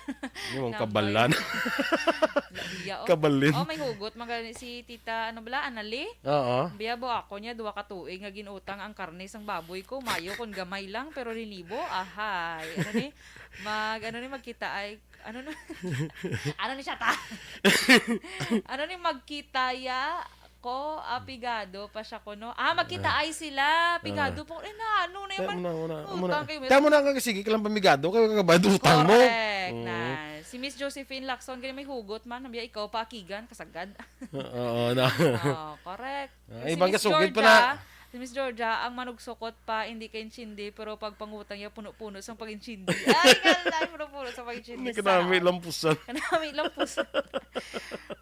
Yung mga Nang kabalan. Labiya, oh. Kabalin. Oh, may hugot. Mga, si Tita, ano bala, Anali? Oo. Biya bo ako niya, duwa ka tuig nga ginutang ang karne sang baboy ko. Mayo kon gamay lang, pero linibo, ahay. Ano ni? Mag, ano ni, magkita ay, ano na? Ano ni siya ta? Ano ni, magkita ya ko, ah, pigado pa siya kuno. Ah, magkita Ah. ay sila. Pigado Ah. pa. Eh, na, ano na Kaya yun? mo na, mo na, mo na. Utang kayo, Kaya mo na nga, sige ka lang pamigado, kaya ka ba utang mo? Correct Mm. na. Si Miss Josephine Lacson, kaya may hugot man, nabiya ikaw, paakigan, kasagad. Oo, na. Oh, correct. Ah, Si ibang Miss kasugid pa Georgia, na. Si Miss Georgia, ang manugsukot pa, hindi kay intindi, pero pag pangutang niya, puno-puno sa pag-intindi. Ay, kalay, puno-puno sa pag-intindi. Hindi ka namin Sana all. lampusan. Kanami lampusan.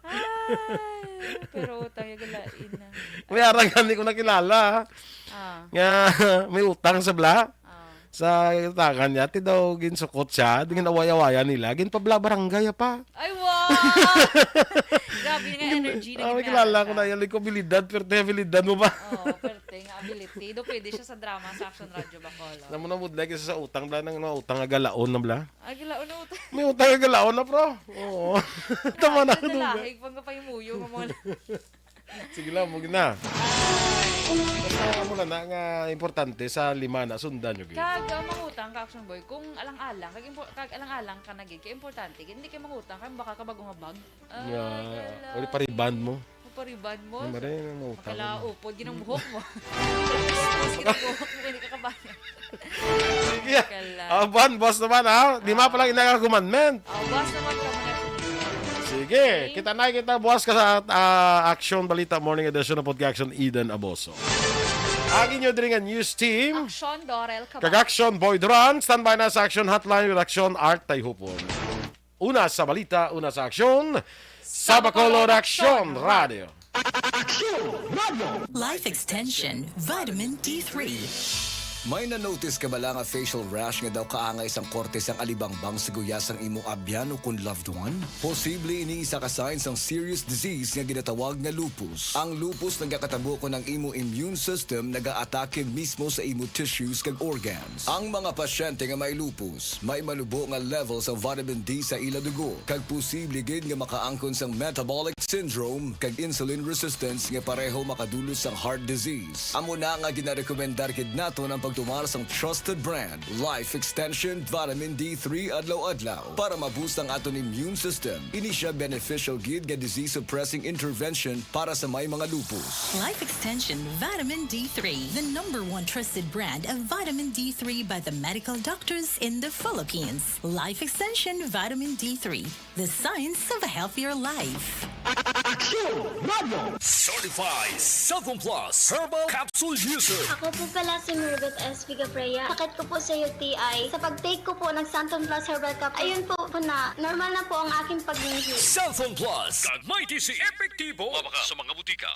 Ay, pero utang niya, galain na. May arang gani ko nakilala, ha? Ah. Nga, may utang sa bla. Ah. Sa utangan niya, ti daw ginsukot siya, di ginaway-awayan nila, ginpabla barangay pa. Ay, wow! Grabe nga energy na Ah, may ginagawa kilala ko siya. na yung abilidad, pero abilidad mo ba? Oo, perte nga ability. Do pwede siya sa drama sa Action Radio Bacolod. Namo na mood like sa utang, bla nang mga utang nga galaon na bla. Ay, galaon na utang. May utang nga galaon na, bro. Oo. Tama na Ay, ako, bla. nalahig, pang kapahimuyo nga mga Sige lang, mug na. Basta mo na, na nga importante sa lima na, sundan nyo, gid. Kag, uh, mangutang ka, Action Boy, kung alang-alang, kag, impo- kag alang-alang ka na, gid, kay importante, gid, hindi kay mangutang, kay baka ka bago nga bag. Ah, Yeah. kala- Or pariban mo. Mo pariban mo. Ay, maray na mangutang Makala mo. upod, ginang buhok mo. Ginang buhok mo, kay hindi ka kabayan. Sige. Kala. Aban, boss naman, ha? Lima pa lang ina ka commandment. Oh, buwas naman ka mga sunod. Sige, Okay. kita na kita buwas ka sa, ah, Action Balita Morning Edition ng Podcast Action, Eden Aboso. Ang inyo diri nga news team, Action, Dorel Cabal. Kag Action, Boy Duran. Standby na sa Action Hotline with Action, Art Tayhupon. Una sa balita, una sa aksyon, sa Bacolod Action Radio. Life Extension, Vitamin D three. May na-notice ka bala nga facial rash nga daw kaangay sang korte sang alibangbang sa guyas sang imo abyan o kon loved one? Posible ini isa ka sign sang serious disease nga ginatawag nga lupus. Ang lupus nagakatabo kon ang imo immune system nagaatake mismo sa imo tissues kag organs. Ang mga pasyente nga may lupus, may malubo nga level sa vitamin D sa ila dugo, kag posible gid nga makaangkon sang metabolic syndrome kag insulin resistance nga pareho makadulot sang heart disease. Amo na nga ginarekomendar gid naton ang pagtumar sang trusted brand, Life Extension Vitamin D three adlaw-adlaw para ma-boost ang aton immune system. Ini sia beneficial gid nga disease-suppressing intervention para sa may mga lupus. Life Extension Vitamin D three, the number one trusted brand of vitamin D three by the medical doctors in the Philippines. Life Extension Vitamin D three, the science of a healthier life. Action Radio. Certified Cellphone Plus Herbal Capsule User. Ako po pala si Maribeth S. Vigafreya. Sakit ko po sa U T I. Sa pag-take ko po ng Santon Plus Herbal Capsule, ayun po, po na, normal na po ang aking paghingi. Cellphone Plus. Kag may D C. Epektibo. Mabaka sa mga butika.